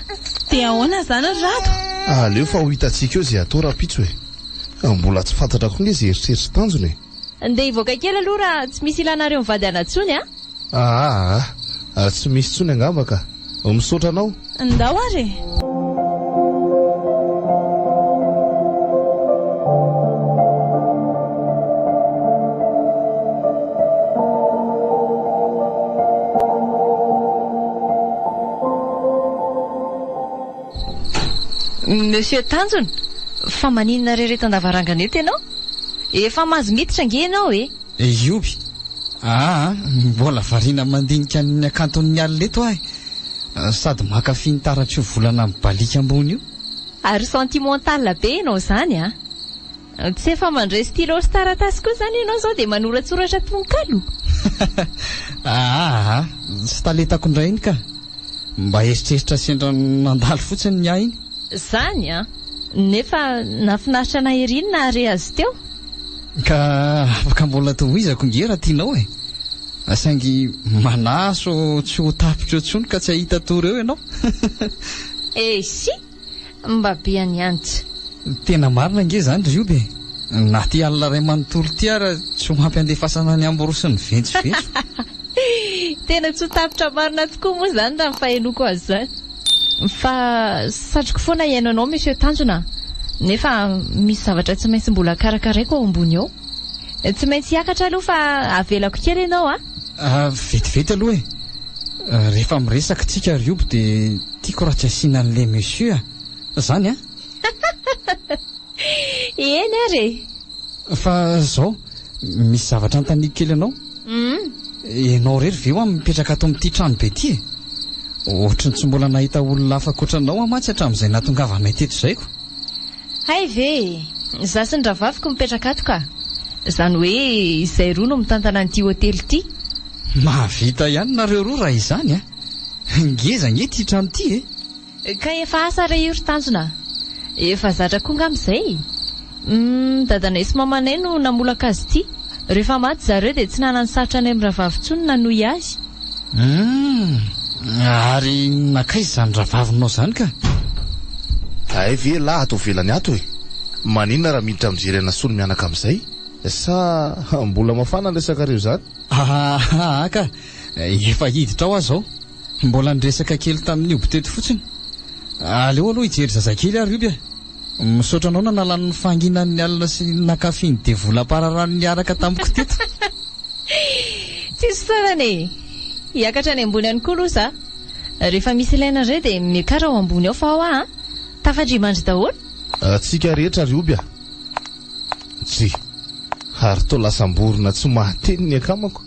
Dia ahoana izany ry Rado? Aleo fa ho hitantsika eo izay hatao rahampitso e! Mbola tsy fantatra koa nge izay eritreritra sy tanjona e! Ndeha hivoaka kely aloha raha tsy misy ilanareo mivady ana tsony a! Aa, tsy misy tsony angamba ka! Misaotra anao! Ndao ary e! Monsieur Tanjona, fa maninona rery eto an-davarangana eto ianao? Efa mahazo miditra ange ianao e! Ioby, aa, mbola variana mandinika ny hakanton'ny alina eto aho e! Sady mankafy ny taratr'io volana mibaliaka ambony io. Ary sentimental be ianao izany an! Tsy efa mandray stylo sy taratasy koa izany ianao izao dia manoratsoratra tononkalo? Aa, tsy talentako indray iny ka. Mba eritreritra sendra nandalo fotsiny ny ahy iny. Zany an! Nefa nahafinaritra anay ery ny nahare azy teo. Ka afaka mbola tohizako nge raha tianao e! Saingy manahy sao tsy ho tapitra eo intsony ka tsy hahita tory eo ianao. Eisy! Mba be an'i Antsa. Tena marina ange izany ry Oby e! Na ity alina iray manontolo ity ara tsy ho ampy handefasana ny amboros ny ventsoventso. Tena tsy ho tapitra marina tokoa moa izany raha ny fahenoako azy izany. Fa satriko foana hihaino anao Monsieur Tanjona a! Nefa misy zavatra tsy maintsy mbola karakaraiko ao ambony ao. Tsy maintsy hiakatra aloha fa avelako kely ianao a! Vetivety aloha e! Rehefa miresaka tsika ry Oby dia tiako raha tsy asiana an'ilay Monsieur a! Zany an! Eny ary e! Fa zao, misy zavatra anontaniako kely anao. Ianao irery ve hoa mipetraka ato amin'ity trano be ity e? Ohatry ny tsy mbola nahita olona hafa ankoatra anao aho mantsy hatramin'izay nahatongavanay teto izay ko. Hay ve e! Izaho sy ny rahavaviko mipetraka ato ka! Izany hoe izay roa no mitantana an'ity hotely ity. Mahavita ihany nareo roa raha izany a! Ngeza ange ity trano ity e! Ka efa asa re io ry Tanjona a! Efa zatra koa ngamba izay? Humm, dadanay sy mamanay no namolaka azy ity. Rehefa maty zareo dia tsy nananosarotra anay mirahavavy intsony nanohy azy. Humm, ary nankaiza izany rahavavinao izany ka? Hay ve elah ato ivelany ato e! Maninona raha miditra mijery an'Asolo mianaka amin'izay? Sa mbola mafana ny resakareo izany? Ahaha ka! Efa hiditra ao aho izao. Mbola niresaka kely tamin'i Oby teto fotsiny. Aleo aloha hijery zazakely aho ry Oby a! Misaotra anao nanalany ny fahanginan'ny alina sy nankafy ny devolam-pararano niaraka tamiko teto. Tsisy fisaorana e! Hiakatra any ambony any koa aloha za. Rehefa misy ilaina indray dia miakara ao ambony ao fa ao aho an! Tafandria-mandry daholo. Tsika rehetra ry Oby a! Tsia! Ary toa lasam-borona tsy mahateny ny akamako.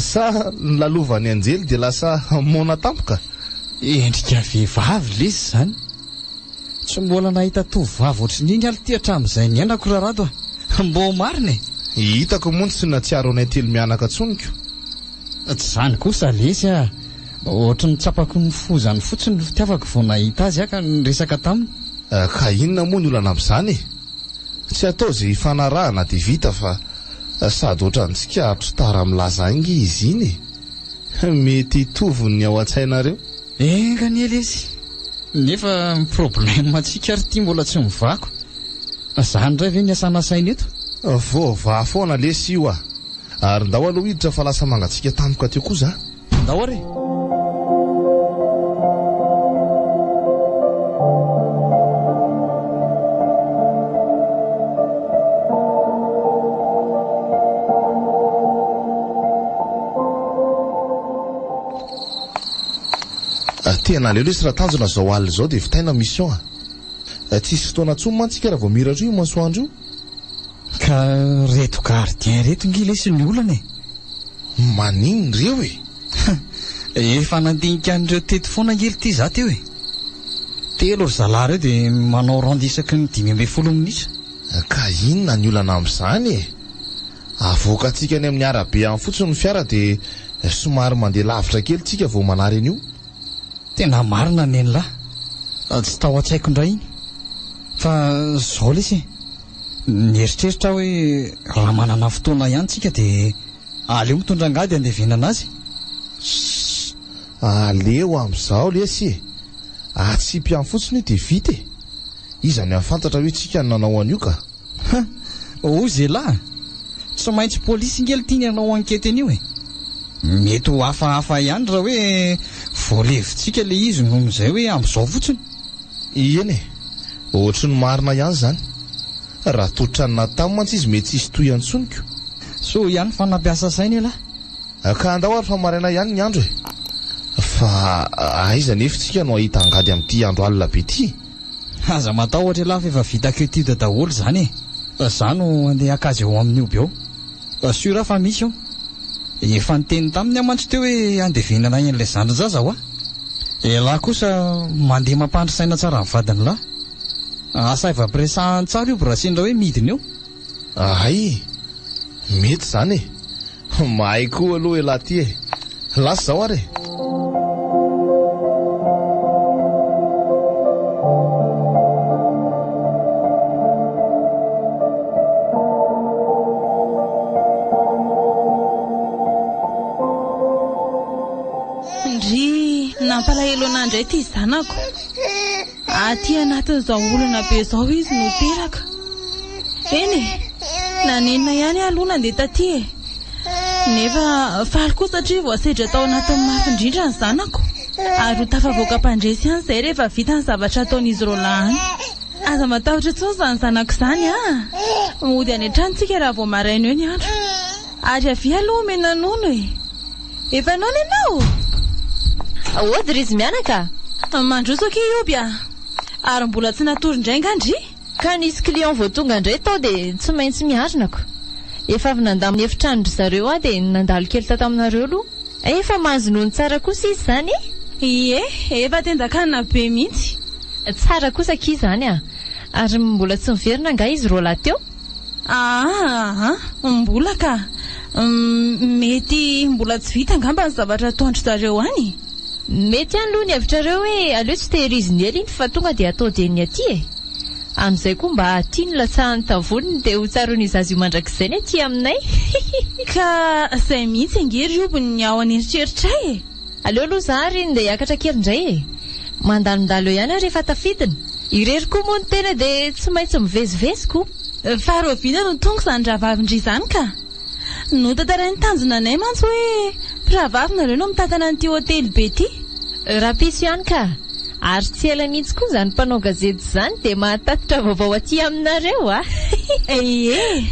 Sa nolalovan'ny anjely dia lasa moana tampoka? Endrika vehivavy lesy izany. Tsy mbola nahita tovovavy ohatrin'iny alo ty hatramin'izay niainako ra Rado a! Mbô marina e! Hitako moa ny tsy nahatsiaro anay telo mianaka tsony ko. Tsy izany kosa lesy a! Ohatry ny tsapako ny fozany fotsiny ny fitiavako vao nahita azy aho ka niresaka taminy. Ka inona moa ny olana amin'izany e? Tsy atao izay hifanarahana dia vita fa sady ohatran'ny tsikaritro tara milaza ange izy iny e! Mety hitovy ny ao an-tsainareo. Enga anie lesy! Nefa ny problème antsika ary ity mbola tsy mivako. Zany indray ve ny asa nasaina eto? Voavaha foana lesy io a! Ary ndao aloha hiditra fa lasa mangatsiaka tampoka teo koa za. Ndao ary e! Tena aleo lesy raha tanjona zao alina izao dia vitaina mission a! Tsisy fotoana tsony mantsy tsika raha vao miratra io masoandro io. Ka reto gardien reto nge lesy ny olana e! Maninona ireo e? Efa nandinika an'ireo teto foana ange lty za teo e! Telo ry zalahy ireo dia manao ronde isaky ny 15 minitra. Ka inona ny olana amin'izany e? Avoakantsika any amin'ny arabe any fotsiny ny fiara dia somary mandeha lavitra kely tsika vao manary an'io. Tena marina nenlah. Tsy tao an-tsaiko indray iny. Fa zao lesy e. Nieritreritra aho hoe raha manana fotoana ihany tsika dia aleo mitondra angady handevenana azy. Sss! Aleo amin'izao lesy e. Atsipy any fotsiny io dia vita e. Iza no hahafantatra hoe tsika no nanao an'io ka. Ha! Hozy elah! Tsy maintsy polisy nge lty ny hanao enquête an'io e! Mety ho hafahafa ihany raha hoe voalevintsika le izy noho izay hoe amin'izao fotsiny. Eny e! Ohatry ny marina ihany izany. Raha toa ny natao mantsy izy mety tsy hisy tohiny intsony ko. Soa ihany fa nampiasa saina elah! Ka andao ary fa maraina ihany ny andro e! Fa aiza anefa isika no hahita angady amin'ity andro alina be ity e? Aza matahotra elah fa efa vitako étude daholo izany e! Fa za no andeha haka azy ao amin'ny hoby ao. Fa sûr aho fa misy ao. Efa niteny taminy aho mantsy teo hoe andevenana an'ilay zandrin-jaza hoa. Elah kosa mandeha mampandry saina tsara ny vadin'lah. Asaivo ampiresahany tsara io raha sendra hoe midina eo. Hay! Mety izany e! Mahay koa aloha elah ty e. Lasa izao ary e. Ndry, nampalahelo anah indray ity zanako. Aty anatin'izao olana be izao izy no teraka. Eny e, nanenina ihany aho aloha nandeha taty e. Nefa faly koa satria voasedra tao anatin'ny mafy indrindra ny zanako. Ary ho tafavoaka mpandresy ihany izay rehefa vita ny zavatra ataon'izy roalahy any. Aza matahotra intsony izany zanako izany a! Mody any an-trano tsika raha vao maraina eo ny andro. Ary avia aloha omena nono e! Efa noana ianao? Ody ry izy mianaka a! Mandroso akia i Oby a! Ary mbola tsy natory indray nga ndry? Ka nisy client vao tonga indray tao dia tsy maintsy miarinako. Efa avy nandamina efitranon-dry zareo aho dia nandalo kely tato aminareo aloha. Efa mahazo nono tsara kosa izy izany e! Ie, efa tendan-kanina be mihitsy. Tsara kosa akia izany a! Ary mbola tsy niverina angaha izy roalahy teo? Aa, mbola ka. Mety mbola tsy vita angamba ny zavatra ataon-dry zareo any e! Mety ihany aloha ny hevitrareo hoe aleo tsy tehiriziny ela iny fa tonga dia atao dieny aty e! Amin'izay koa mba aty no latsahan'ny tavoniny dia ho tsaroan'io zaza io mandrakizay ny aty aminay. Ka izay mihitsy ange ry Oby ny ao an'eritreritray e! Aleo aloha za ary ndeha hiakatra kely indray e! Mandalondalo eo ihany aho rehefa tafidina. Irery koa moa ny tena dia tsy maintsy mivezivezy ko! Fa rahoviana no tonga izany rahavavin-dry izany ka? Notantarain'i Tanjona anay mantsy hoe mpirahavavy nareo no mitantana an'ity hotely be ity. Rahampitso ihany ka! Ary tsy ela mihitsy koa izany mpanao gazety izany dia mahatatitra vaovao aty aminareo a! Ie!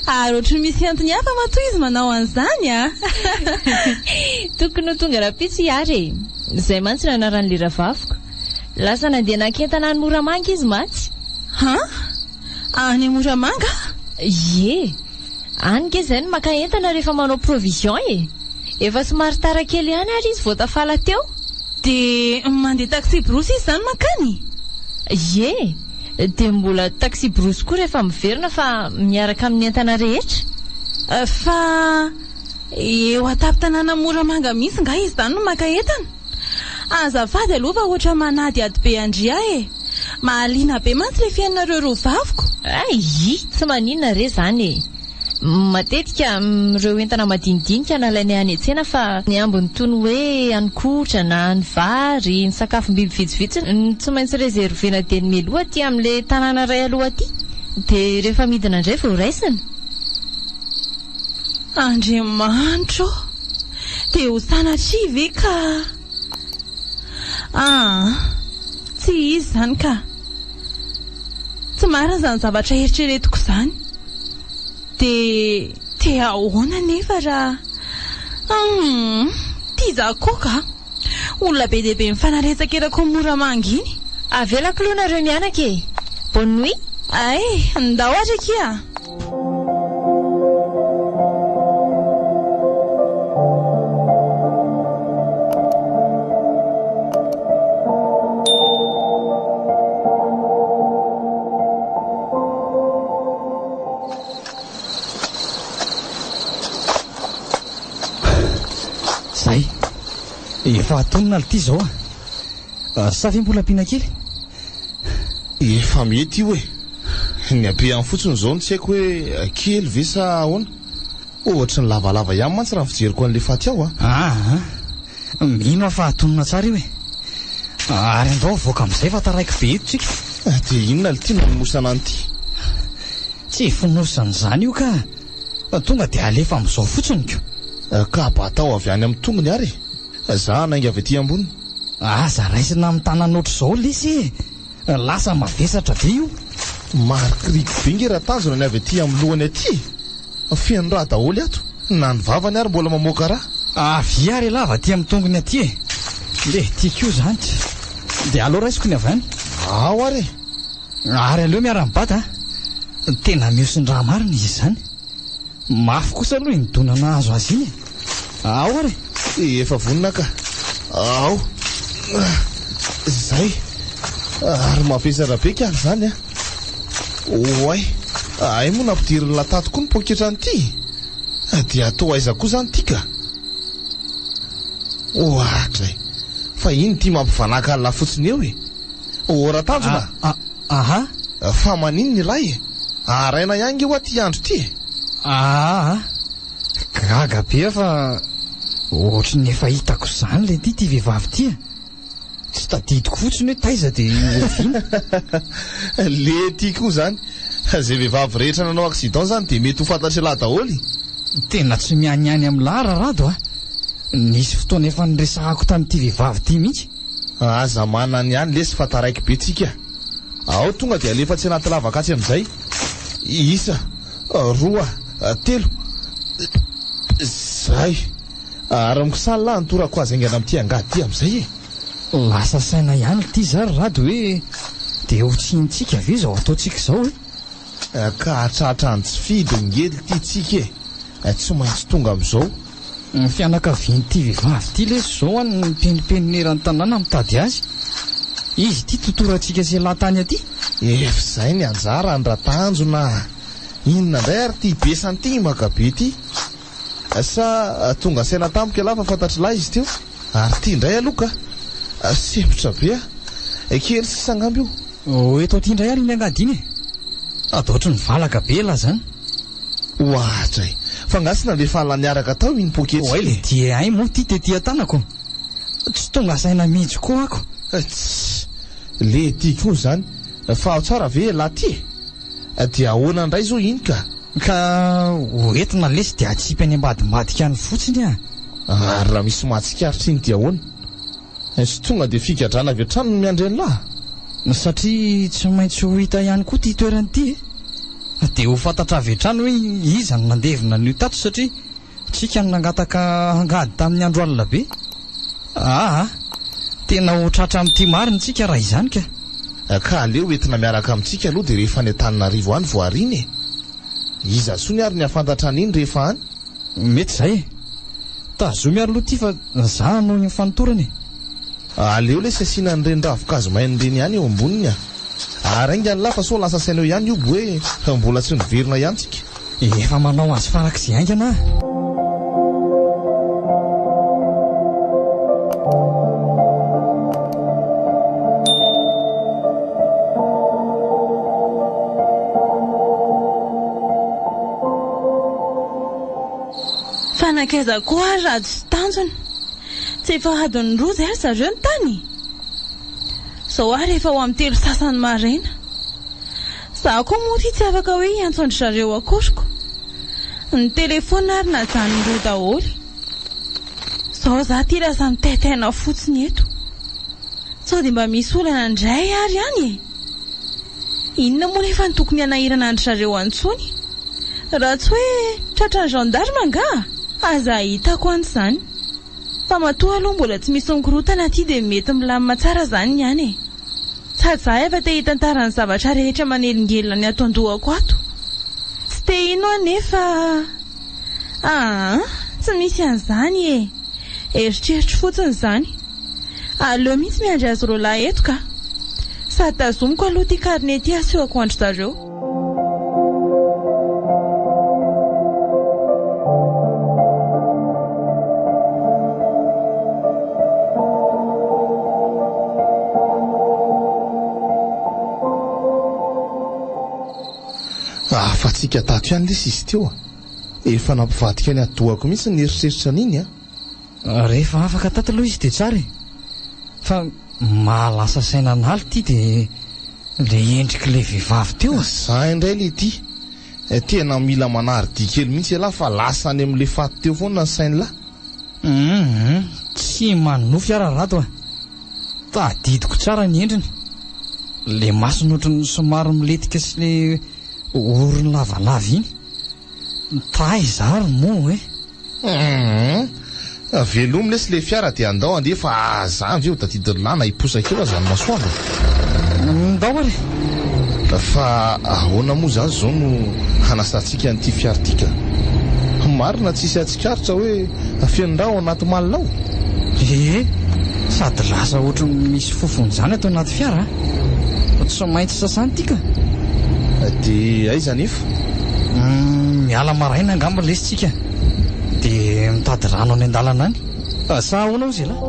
Ary ohatry ny misy antony hafa matoa izy manao an'izany a! Tokony ho tonga rahampitso i Hary e! Izay mantsy no anaran'ilay rahavaviko. Lasa nandeha naka entana any Moramanga izy mantsy. Han? Any Moramanga? Ie! Any nge zay no maka entana rehefa manao provision e! Efa somary tara kely ihany ary izy vao tafala teo. Dia mandeha taxi-brousse izy izany mankany? Ie! Dia mbola taxi-brousse koa rehefa miverina fa miaraka amin'ny entana rehetra. Fa eo an-tampon-tanàna Moramanga mihitsy nga izy izany no maka entana? Azafady aloha fa ohatra manadihady be an-dry aho e! Mahaliana be mantsy ilay fiainanareo roa vaviko. Ayy! Tsy maninona re izany e! Matetika ireo entana madinidinika nalainay any an-tsena fa ny ambiny toy ny hoe haninkotrana, ny vary, ny sakafom-biby vitsivitsy no tsy maintsy reservena dieny mialoha aty amin'ilay tanàna iray aloha aty dia rehefa midina indray vao raisina. Andriamanitra ô! Dia ho sanatria ve ka. Aa! Tsy izy izany ka! Tsy marina izany zavatra eritreretiko izany. Dia te ahoana anefa raha. Humm! Tia za koa ka! Olona be dia be mifanaretsaka eraka ao Moramanga iny. Avelako aloha nareo mianaka e! Bonne nuit! Ay! Ndao ary akia! Zay. Efa atonina lty zao a. Sa ve mbola ampiana kely? Efa mety io e! Ny habehany fotsiny izao no tsy haiko hoe kely ve sa ahoana? Ohatry ny lavalava ihany mantsy raha ny fijeriko an'ilay faty ao a! Aa! Mino aho fa atonina tsara io e! Ary andao avoaka amin'izay fa taraiky be eto tsika. Dia inona lty no hamonosana an'ity? Tsy fonosana izany io ka! Tonga dia alefa amin'izao fotsiny ko! Ka batao avy any amin'ny tongony ary e! Za hanainga avy aty ambony. Aza raisina amin'ny tanana ohatr'izao lesy e! Lasa mavesatra be io. Marikoriko be nge raha tanjona ny avy aty amin'ny lohany aty e! Feno rà daholo ato, na ny vavany ary mbola mamoaka rà. Avia ary elah avy aty amin'ny tongony aty e! Ndeha, ty koa izany. Dia aleo raisiko ny avy any. Ao ary e! Ary aleo miara-mibata a! Tena mihosin-drà marina izy izany. Mafy kosa aloha iny dona nahazo azy iny e! Ao ary e! Efa vonona ka! Ao! Zay! Ary mavesatra be k'any izany an! Oay! Hay moa nampidirin'i Latato koa ny poketran'ity e! Dia atao aiza koa izany ity ka? Oadray! Fa ino ity mampivanàka an'lah fotsiny eo e? Ô Ratanjona a! Aha! Fa maninona ialahy e? Haraina ihany nge hoa ity andro ity e! Aa! Gaga be aho fa ohatry ny efa hitako izany ilay ity ity vehivavy ity e! Tsy tadidiko fotsiny hoe taiza dia oviana. Le ty koa zany. Zay vehivavy rehetra nanao accident zany dia mety ho fantatr'ialahy daholo e. Tena tsy mianiany amin'lah ra Rado a! Nisy fotoana efa niresahako tamin'ity vehivavy ity mihitsy. Aza manany ihany lesy fa taraiky be tsika. Ao tonga dia alefa atsy anaty lavaka atsy amin'izay. Isa, roa, telo. Zay. Ary mikisal aho nitorako azy haingana amin'ity angady ity amin'izay e! Lasa saina ihany ity za ry Rado hoe dia ho tsinintsika ve izao ataontsika izao e? Ka hatratrany tsy fidy ange ity tsika e! Tsy maintsy tonga amin'izao. Ny fianakavian'ity vehivavy ity lesy izao an mipenipenina eran'ny tanàna mitady azy. Izy ity totorantsika sy elah tany aty. Efa izay ny anjara an Ratanjona a! Inona indray ary ity besany ity Makabe ity? Sa tonga saina tampoka ialahy fa fantatr'ilahy izy teo? Ary ity indray aloha ka! Sempotra be aho. Kely sisa angamba io. Ho eto aty indray ary iny angady iny e! Sady ohatry ny valaka be ialahy izany. Ohatra e! Fa angaha tsy nandefa ala niaraka tao iny poketra Oay iny le e? dia hay moa ity tety an-tanako. Tsy tonga saina mihitsy koa ako. Tssy! Le ity koa izany. Fa ao tsara ve ialahy ity e? Dia ahoana indray izao iny ka? Ka ho entina lesy dia atsipy any ambadimbadika any fotsiny ah. Ary raha misy mahatsikaritra iny dia ahoana? Tsy tonga dia figadrana avy hatrany no miandry an'lah? Satria tsy maintsy ho hita ihany koa ity toerana ity e! Dia ho fantatra avy hatrany hoe iza no nandevina an'io tato satria Tsika no nangataka angady tamin'ny andro alina be. Aa! Tena ho tratra amin'ity marina tsika raha izany ka. Ka aleo entina miaraka amintsika aloha dia rehefa any Antananarivo any vao ariana e! Iza tsony ary ny hahafantatra an'iny rehefa any? Mety izay e! Tazomy ary aloha ity fa za hanao ny fanotorana e! Aleo lesy asiana an'ireny ravin-kazo maina ireny ihany eo amboniny a! Ary haingana lah fa sao lasa saina eo ihany io hoe mbola tsy niverina ihany tsika. Efa manao azy farak'izay haingana aho. Fa nankaiza koa ary Rado sy Tanjona? Tsy efa adiny roa izay ry zareo no tany e? Izao ary efa ho amin'ny telo sasany maraina. Izaho koa moa ity tsy afaka hoe hiantso an-dry zareo akoriko. Ny telefaonina ary najanony roa daholo. Izao izaho ity lasa mitaintaina fotsiny eto. Sao dia mba misy olana indray ary any e? Inona moa nefa no tokony hanahirana an-dry zareo intsony? Raha tsy hoe tratran'ny gendarme angaha? Aza hitako any izany. Fa matoa aloha mbola tsy misy mikorotana aty dia mety milamina tsara zany ny any e! Sady za efa te hitantara ny zavatra rehetra manelingelina ny ato an-dohako ato. Tsy te hino aho nefa aa tsy misy an'izany e! Eritreritro fotsiny izany. Aleo mihitsy miandry azy roalahy eto ka! Sady tazomiko aloha ity carnet ity asehoko an-dry zareo. Afa-tsika tato ihany lesy izy teo a! Efa nampivadika ny atidohako mihitsy ny eritreritra an'iny a! Rehefa afaka tato aloha izy dia tsara e! Fa mahalasa saina an'aly ity dia Le endrik'ilay vehivavy teo a! Za indray le ty tena mila manary dia kely mihitsy ialahy fa lasa any amin'le faty teo foana ny sain'lah. Humm tsy manonofy aho Rado a! Tadidiko tsara ny endriny, le masony ohatran'ny somary milentika sy le orony lavalava iny. Taiza ary moa e? Humm. Velomy lesy le fiara dia andao andeha fa zany ve ho tadidin'lah na hiposaka eo aza ny masoandro e. Ndao ary e. Fa ahoana moa zany zao no hanasantsika an'ity fiara ity ka? Marina tsisy hatsikaritra hoe feno rà ao anaty malle ao? Ee, sady lasa ohatran'ny misy fofony zany ato anaty fiara a. Tsy maintsy sasana ity ka. Dia aiza anefa? Miala maraina angamba lesy tsika. Dia mitady rano any an-dalana any. Sa ahoana hozy ialahy?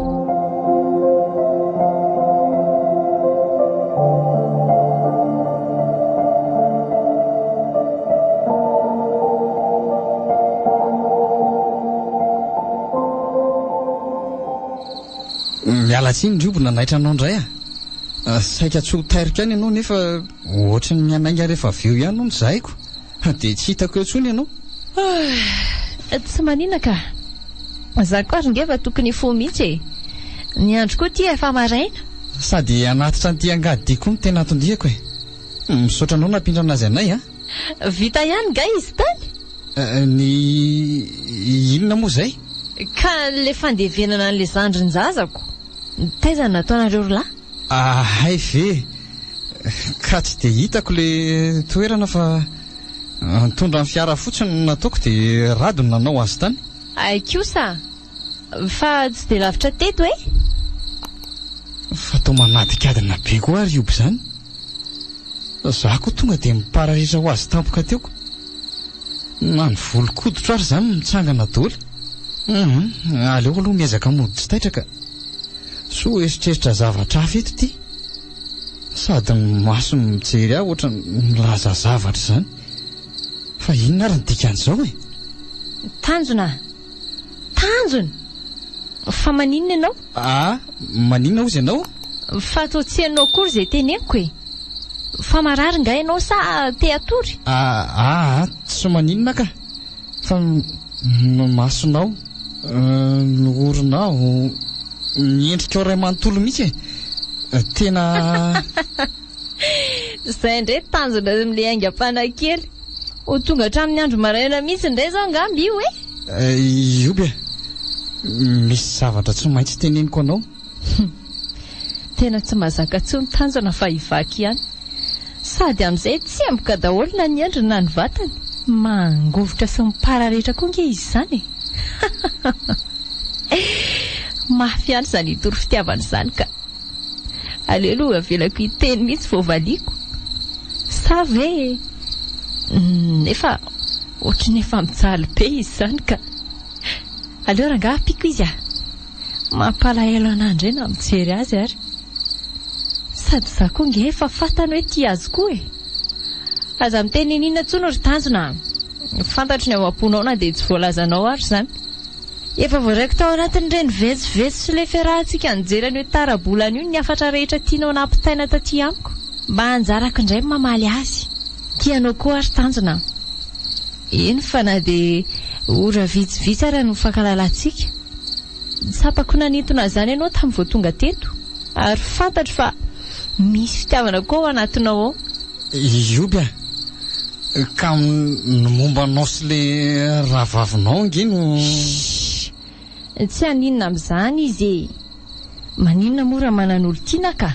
Miala tsiny ry Oby nanaitra anao indray ah. Saika tsy ho tairiko ihany ianao nefa ohatry ny mihanainga rehefa avy eo ihany hono izahay ko. Dia tsy hitako eo intsony ianao. Tsy manina ka. Za koa ary nge efa tokony hifoha mihitsy e. Ny andro koa ity efa maraina. Sady hanatitra an'ity angady ity koa no tena anton-diako e. Misaotra anao nampindrana azy anay a. Vita ihany nga izy tany? Ny inona moa izay? Ka le fandevenana an'le zandrin-jazako. Taiza no nataonareo ry lahy? Hay ve! Ka tsy dia hitako le toerana fa nitondra ny fiara fotsiny no nataoko dia Rado no nanao azy tany. Hay kosa! Fa tsy dia lavitra teto e! Fa toa manadikadina be koa ary Ioby izany. Za koa tonga dia mipararetra ho azy tampoka teo ko. Na ny volon-koditro ary izany mitsangana doly. Hum, aleo aloha miezaka mody tsy taitra ka. Soa eritreritra zavatra hafa eto ity. Sady ny masony mijery ahy ohatran'ny milaza zavatra izany. Fa inona ary ny dikan'izao e? Tanjona! Tanjona! Fa maninona ianao? Ah, maninona hozy ianao? Fa toa tsy henonao akory izay teneniko e! Fa marary nga ianao sa te hatory? Ah, ah, tsy maninona ka! Fa ny masonao, ny oronao, ny endrikao iray manontolo mihitsy e! Tena. Izay indray tanjona amin'ilay aingam-panahy kely. Ho tonga hatramin'ny andro maraina mihitsy indray izao angamba io e! Ioby e! Misy zavatra tsy maintsy teneniko anao. Tena tsy mahazaka intsony tanjona fa hivaky ihany. Sady amin'izay tsemboka daholo na ny endriny na ny vatany. Mangovitra sy mipararetra koa ange izy izany e! Mafy ihany izany hitory fitiavana izany ka! Aleo aloha avelako hiteny mihitsy vao valiako. Sa ve nefa ohatry ny efa mijaly be izy izany ka. Aleo rangahy ampiako izy ah. Mampalahelo anah indray na mijery azy ary. Sady za koa nge efa fantany hoe tia azy koa e. Aza miteny niniana intsony ry tanjona a. Fantatro ny ao am-ponao na dia tsy voalazanao ary izany. Efa voaraiko tao anatin'ireny vetsovetso sy ilay fiarahantsika nijery an'io tara-bolana io ny hafatra rehetra tianao nampitaina taty amiko. Mba anjarako indray ny mamaly azy. Tia anao koa aho ry Tanjona a! Eny fa na dia ora vitsivitsy ara no fankalalantsika. Tsapako nanintona izany ianao tamin'ny vao tonga teto. Ary fantatro fa misy fitiavana koa ao anatinao ao. Ioby a! Ka ny momba anao sy le rahavavinao ange no. Shh! Tsy haninona amin'izany izy e! Maninona moa raha manan'olon-tiana ka?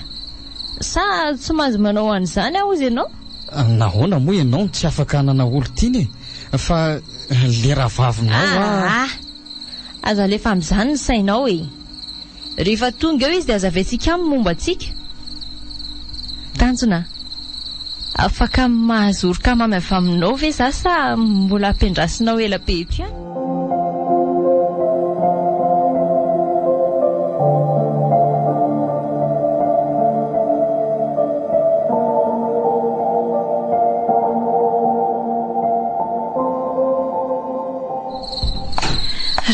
Sa tsy mahazo manao an'izany aho hozy ianao? Nahoana moa ianao no tsy afaka hanana olon-tiana e? Fa le rahavavinao a. Aa! Aza alefa amin'izany ny sainao e! Rehefa tonga eo izy dia hazavaintsika aminy momba antsika. Tanjona, Afaka mahazo oroka mamy avy aminao ve za sa mbola ampiandrasinao ela be eto ihany?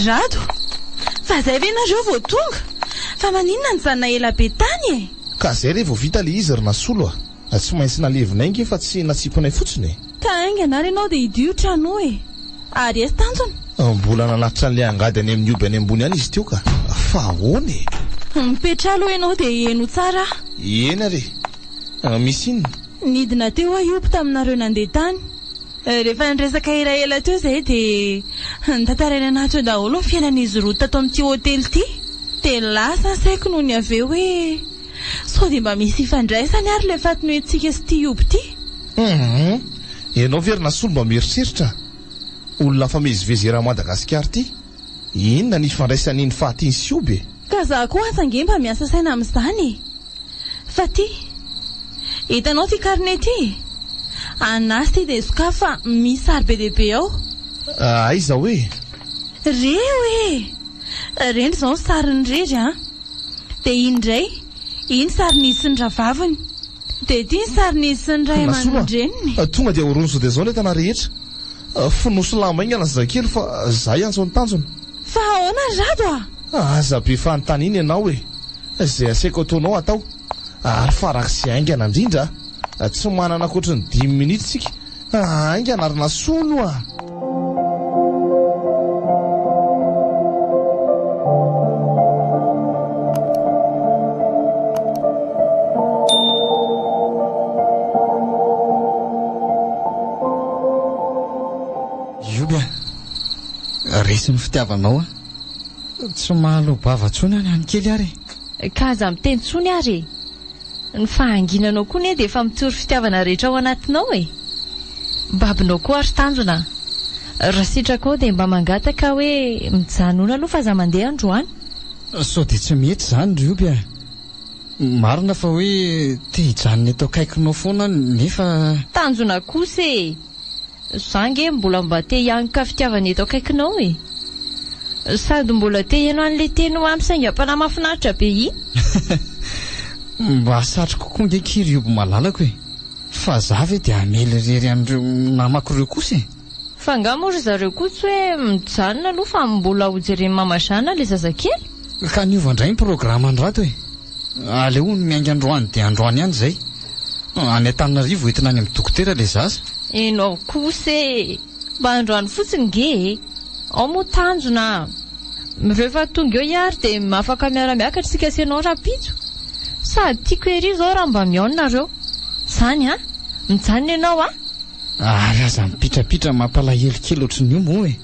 Rado, fa zay ve nareo vao tonga? Fa maninona nijanona ela be tany e? Ka zay re vao vita le izy ry Nasolo a! Tsy maintsy nalevinay nge fa tsy natsipinay fotsiny e! Ka haingana ary ianao dia hidio trano e! Ary aiza tanjona? Mbola nanatitra an'ilay angady any amin'ny hoby any ambony any izy teo ka! Fa ahoana e? Mipetraha aloha ianao dia heno tsara aho. Eny ary e! Misy inona? Nidina teo aho Ioby taminareo nandeha tany. Rehefa niresaka elaela teo izahay dia notantarainy anahy teo daholo ny fiainan'izy roa tato amin'ity hotely ity. Dia lasa ny saiko nony avy eo hoe sao dia mba misy ifandraisany ary ilay faty noentintsika sy ity Ioby ity. Humm! Ianao ve ry Nasolo mba mieritreritra? Olona mifamezivezy eran'i Madagasikara ity, inona ny ifandraisan'iny faty iny sy Ioby e? Ka za koa aza ange mba miasa saina amin'izany e! Fa ty! Hitanao ty carnet ty e! An'ahy ty dia sokafy fa misy sary be dia be ao. Aiza hoe? Reo e! Reny izao ny sarin'i Rery an! Dia iny indray, iny sarin'izy sy ny rahavaviny. Dia ity ny sarin'izy sy ny ray aman-dreniny. Nasolo a! Tonga dia horono sao dia izao ny entana rehetra. Fonosy lamba haingana zazakely fa za hiantso ny tanjona. Fa ahoana ry Rado a? Aza be fanontaniana ianao e! Izay asaiko ataonao atao. Ary farak'izay haingana indrindra a! Tsy manana ankoatry ny dimy minitra isika. Haingana ry Nasolo a! Ioby a! Resy ny fitiavanao aho. Tsy mahaloa-bava intsony aho ny any kely ary e! Ka aza miteny intsony ary e! Ny fahanginanao koa anie dia efa mitory fitiavana rehetra ao anatinao e! Babinao koa ary tanjona a! Raha sitrakao dia mba mangataka hoe mijanona aloha fa aza mandeha androany. Sao dia tsy mety izany ry Oby a! Marina fa hoe te hijanona eto akaikinao foana aho nefa. Tanjona kosa e! Za nge mbola mba te hianoka fitiavana eto akaikinao e! Sady mbola te hihaino an'le teny ho ampy saingam-panahy mahafinaritra be iny. Mba satriko koa nge ki ry Oby malalako e! Fa za ve dia hamely irery an'ireo namako ireo kosa e! Fa angaha moa ry zareo koa tsy hoe mijanona aloha fa mbola ho jeren'i Mama Jeanne le zazakely? Ka niova indray ny programan'i Rado e! Aleo hono miainga androany dia androany ihany izay. Any Antananarivo entina any amin'ny dokotera ilay zaza. Enao kosa e! Mba androany fotsiny nge e! Ao moa tanjona a! Rehefa tonga eo i Ary dia afaka miara-miakatra isika sy ianao rahampitso. Sady tiako ery izao raha mba mihaona nareo. Izany an! Mijanona ianao an! Ary aza mipitrapitra mampalahelo kely ohatran'io moa e!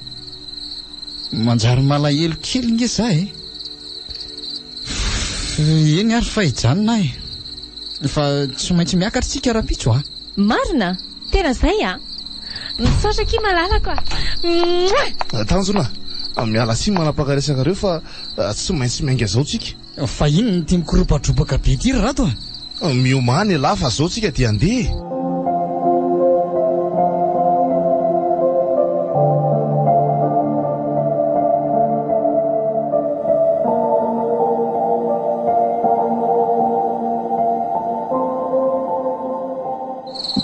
Manjary malahelo kely nge za e! Eny ary fa hijanona aho e! Fa tsy maintsy miakatra tsika rahampitso a! Marina? Tena zay a! Misaotra akia malalako a! Mouah! Tanjona, miala tsiny manapaka resaka reo fa tsy maintsy miainga zao tsika. Fa inona ity mikoropadropaka be ity ry Rado a? Miomàna elah fa zao tsika dia handeha e!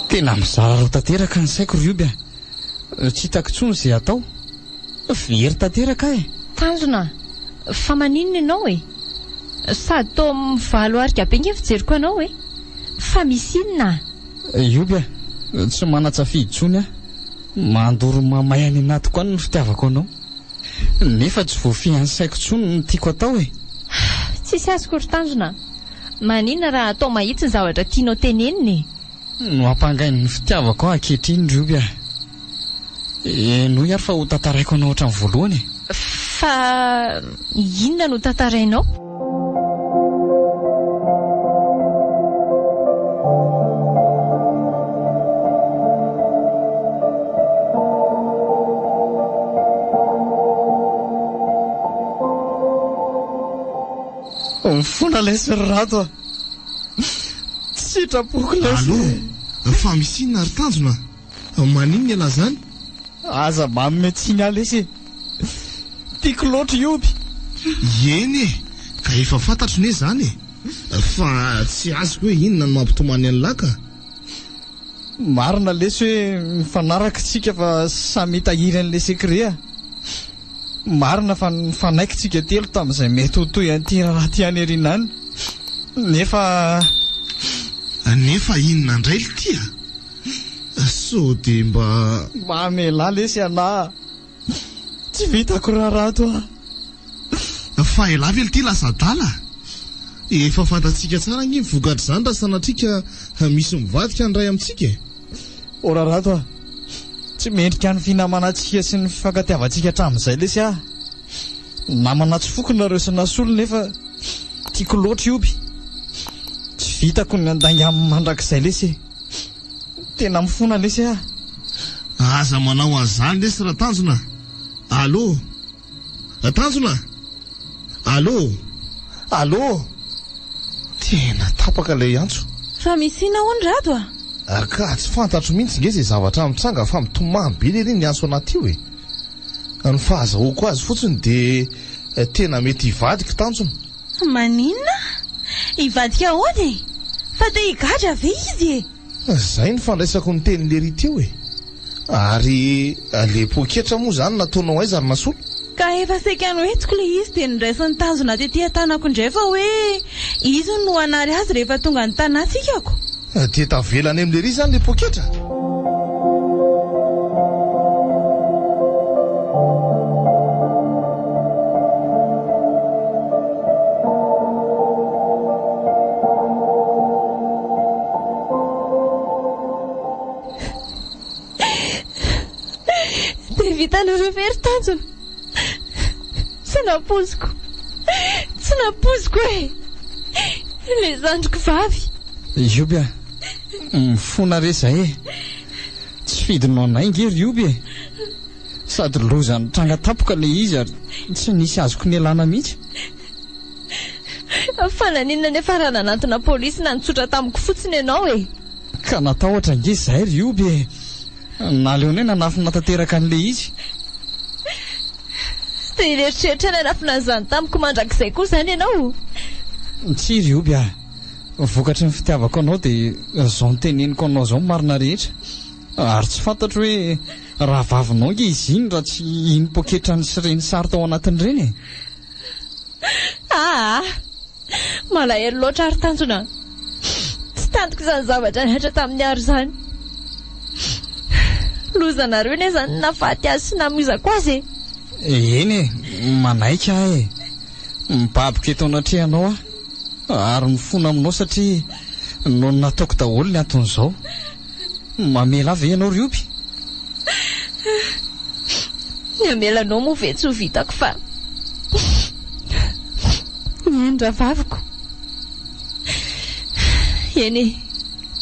Tena mizara roa tanteraka ny saiko ry Oby a! Tsy hitako intsony izay atao. Very tanteraka aho e! Tanjona, Fa maninona ianao e? Sady toa mivalo arika be nge fijeriko anao e! Fa misy inona? Ioby a! Tsy manan-tsafidy intsony aho. Mandoro mamay any anatiko any ny fitiavako anao. Nefa tsy voafehin'ny saiko intsony ny tiako atao e! Tsisy azoko ry Tanjona. Maninona raha atao mahitsy ny zavatra tianao tenenina e? Nohampangain'ny fitiavako aho ankehitriny ry Oby a! Henoy ary fa ho tantaraiko anao hatramin'ny voalohany e! Fa inona no tantarainao? Mifona lesy ry Rado a! Sitrapoko lesy. Allô, fa misy inona ry Tanjona? Maninona ialahy zany? Aza manome tsiny ahy lesy e! Tiako loatra i Oby. Eny e! Ka efa fantatro ne zany e! Fa tsy azoko hoe inona no mampitomany an'lah ka! Marina lesy hoe mifanaraka tsika fa samy hitahiry an'le secret a! Marina fa nifanaiky tsika telo tamin'izay mety ho toy an'ity raharaha ty any aoriana any. Nefa. Nefa inona indray lty a? Sao dia mba. Mamelà lesy anah a! Tsy vitako raharaha to a! Fa elah ve lty lasa adala? Efa fantatsika tsara ange ny vokatr'izany raha sanatria ka misy mivadika ny iray amintsika e! O Rarato a! Tsy mendrika ny finamanantsika sy ny fifankatiavantsika hatramin'izay lesy aho. Namana tsy foko nareo sy Nasolo nefa tiako loatra i Oby. Tsy vitako ny handainga aminy mandrakizay lesy e! Tena mifona lesy aho. Aza manao an'izany lesy Ratanjona a! Allô! Tanjona! Allô! Allô! Tena tapaka ilay antso. Fa misy inona hono Rado a? Ka tsy fantatro mihitsy nge izay zavatra mitranga fa mitomany be lery ny antso anaty io e! Ny fahazahoako azy fotsiny dia tena mety hivadika tanjona. Maninona? Hivadika ahoana e? Fa te higadra ve izy e? Zay ny fandraisako ny tenin'i Lery teo e! Ary le poketra moa zany nataonao aiza ry Nasolo? Ka efa saika noentiko le izy dia noraisin'ny tanjona tety an-tanako indray fa hoe izy no hanary azy rehefa tonga any Tanà tsika ko! Dia tavela any amin'i Lery zany le poketra? Dia vitanareo ve ry tanjona? Tsy nampoiziko. Tsy nampoiziko e! Ilay zandriko vavy. Ioby a! Mifona re izay e! Tsy fidinao anay nge ry Ioby e! Sady loza nitranga tampoka ilay izy ary tsy nisy azoko nialana mihitsy. Fa naninona anefa raha nanantona polisy na nitsotra tamiko fotsiny ianao e? Ka natahotra ange izahay ry Ioby e! Naleonay nanafina tanteraka an'ilay izy. Dia nieritreritra ny hanafina an'izany tamiko mandrakizay koa izany ianao? Tsia ry Ioby a! Vokatry ny fitiavako anao dia izao noteneniko anao izao ny marina rehetra. Ary tsy fantatro hoe rahavavinao ange izy iny raha tsy iny poketrany sy ireny sary tao anatiny ireny e! Aa! Malahelo loatra ary tanjona. Tsy tantiko izany zavatra nihatra tamin'i Aro izany. Lozanareo anie izany nahafaty azy sy namoizako azy e! Eny e, manaiky aho e! Mibaboka eto anatrehanao aho ary mifona aminao satria noho ny nataoko daholo ny anton'izao. Mamela ahy ve ianao ry Oby? Ny hamela anao moa ve tsy ho vitako fa ny ainy rahavaviko. Eny e,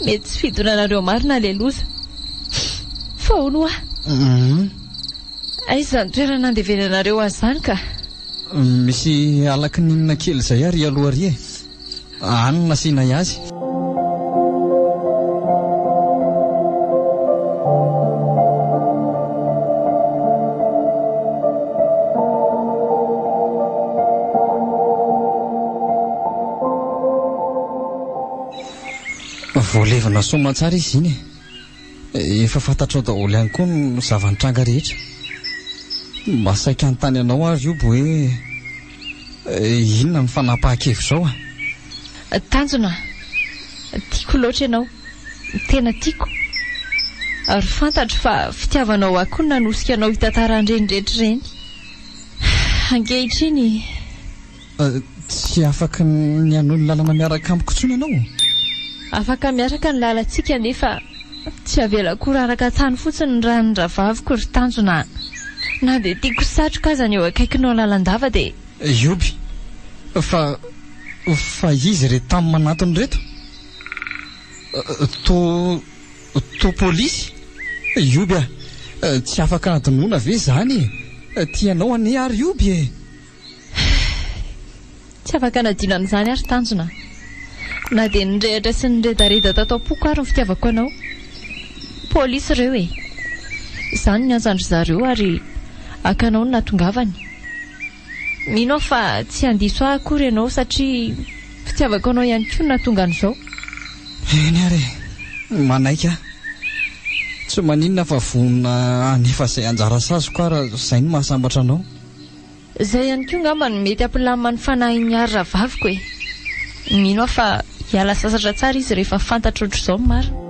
mety tsy fidonanareo marina ilay loza. Fa hono hoa. Aiza izany toerana andevenanareo azy izany ka? Misy alakininina kely izay ary aloha ary e. Any no nasianay azy. Voalevina soamantsara izy iny e. Efa fantatrao daholo ihany koa ny zava-nitranga rehetra. Mba saika hanontany anao aho ry Oby hoe inona no fanapahan-kevitrao a? Tanjona, tiako loatra ianao, tena tiako. Ary fantatro fa fitiavanao ahy koa no nanosika anao hitantara an'ireny rehetra ireny. Ankehitriny. Tsy afaka ny hanohy ny lalana miaraka amiko intsony ianao? Afaka miaraka ny lalantsika nefa tsy avelako ho raraka an-tany fotsiny ny ran'ny rahavaviko ry Tanjona a! Na dia tiako satroka aza ny eo akaikinao lalandava dia. Ioby, fa, fa iza ireto tany manantona ireto? Toa, toa polisy? Ioby a! Tsy afaka hadinoina ve izany e? Tianao anie aho ry Ioby e! Tsy afaka hanadino an'izany aho ry Tanjona. Na dia nirehatra sy niredareda tato am-poko ary ny fitiavako anao. Polisy ireo e! Izany ny anjan-dry zareo ary haka anao no nahatongavany. Mino aho fa tsy handiso ahy akory ianao satria fitiavako anao ihany koa no nahatonga an'izao. Eny ary e! Manaiky aho. Tsy maninona fa vonona hanefa izay anjara saziko aho raha izay no mahasambatra anao. Izay ihany koa angamba no mety hampilamina ny fanahin'i Hary rahavaviko e! Mino aho fa hiala sasatra tsara izy rehefa fantatra ohatr'izao ny marina.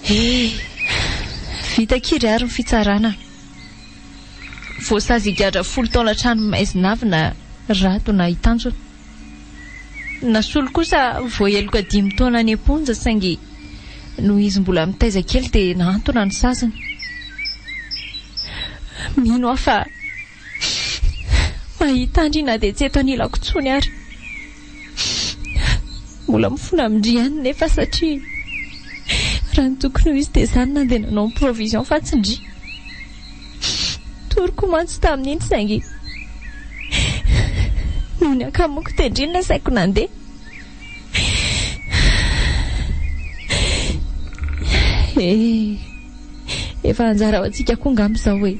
He! Vita akia ry Hary ny fitsarana. Voasazy higadra folo taona an-tranomaizina avy na Rado na i Tanjona. Nasolo kosa voaheloka dimy taona any am-ponja saingy noho izy mbola mitaiza kely dia nahantona ny saziny. Mino aho fa mahita an-dry na dia tsy eto anilako intsony ary. Mbola mifona amin-dry ihany nefa satria raha ny tokony ho izy dia izaho no nandeha nanao ny provision fa tsy ndry. notoriko mantsy tamin'iny saingy noho ny hakamoko dia ndry nasaiko nandeha. Eh, efa anjara ho antsika koa angamba izao e.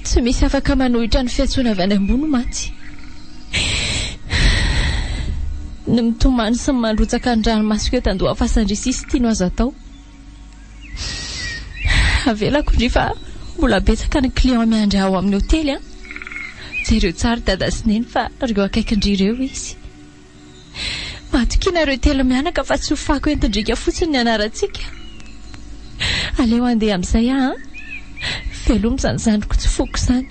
Tsy misy afaka manohitra ny fiantsoana avy any ambony mantsy. Ny mitomany sy ny mandrotsaka ny ranomasoko eto an-dohafasan-dry sisa ity no azo atao. Avelako ndry fa mbola betsaka ny client miandry ao amin'ny hotely an. Jereo tsara dada sy neny fa reo akaikin-dry ireo izy. Matokia nareo telo mianaka fa tsy ho fako entin-driaka fotsiny ny anarantsika. Aleo handeha amin'izay aho an. Veloma izany zandriko tsy foko izany.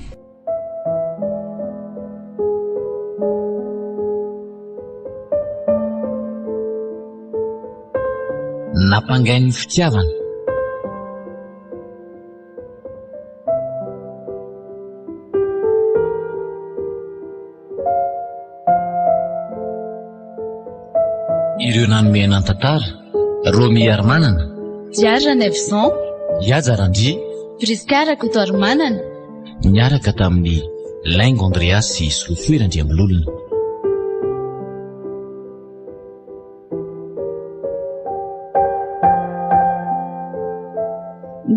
Nampangain'ny fitiavana. Ireo nanome aina ny tantara, Romy Harimanana, Diary Ranaivoson, Ihaja Randria, Prisca Rakotoarimanana, niaraka tamin'i Laingo Andreas sy Solofoy Randriambololona.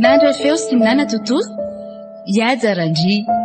Nandray feo sy nanatontosa, Ihaja Randria.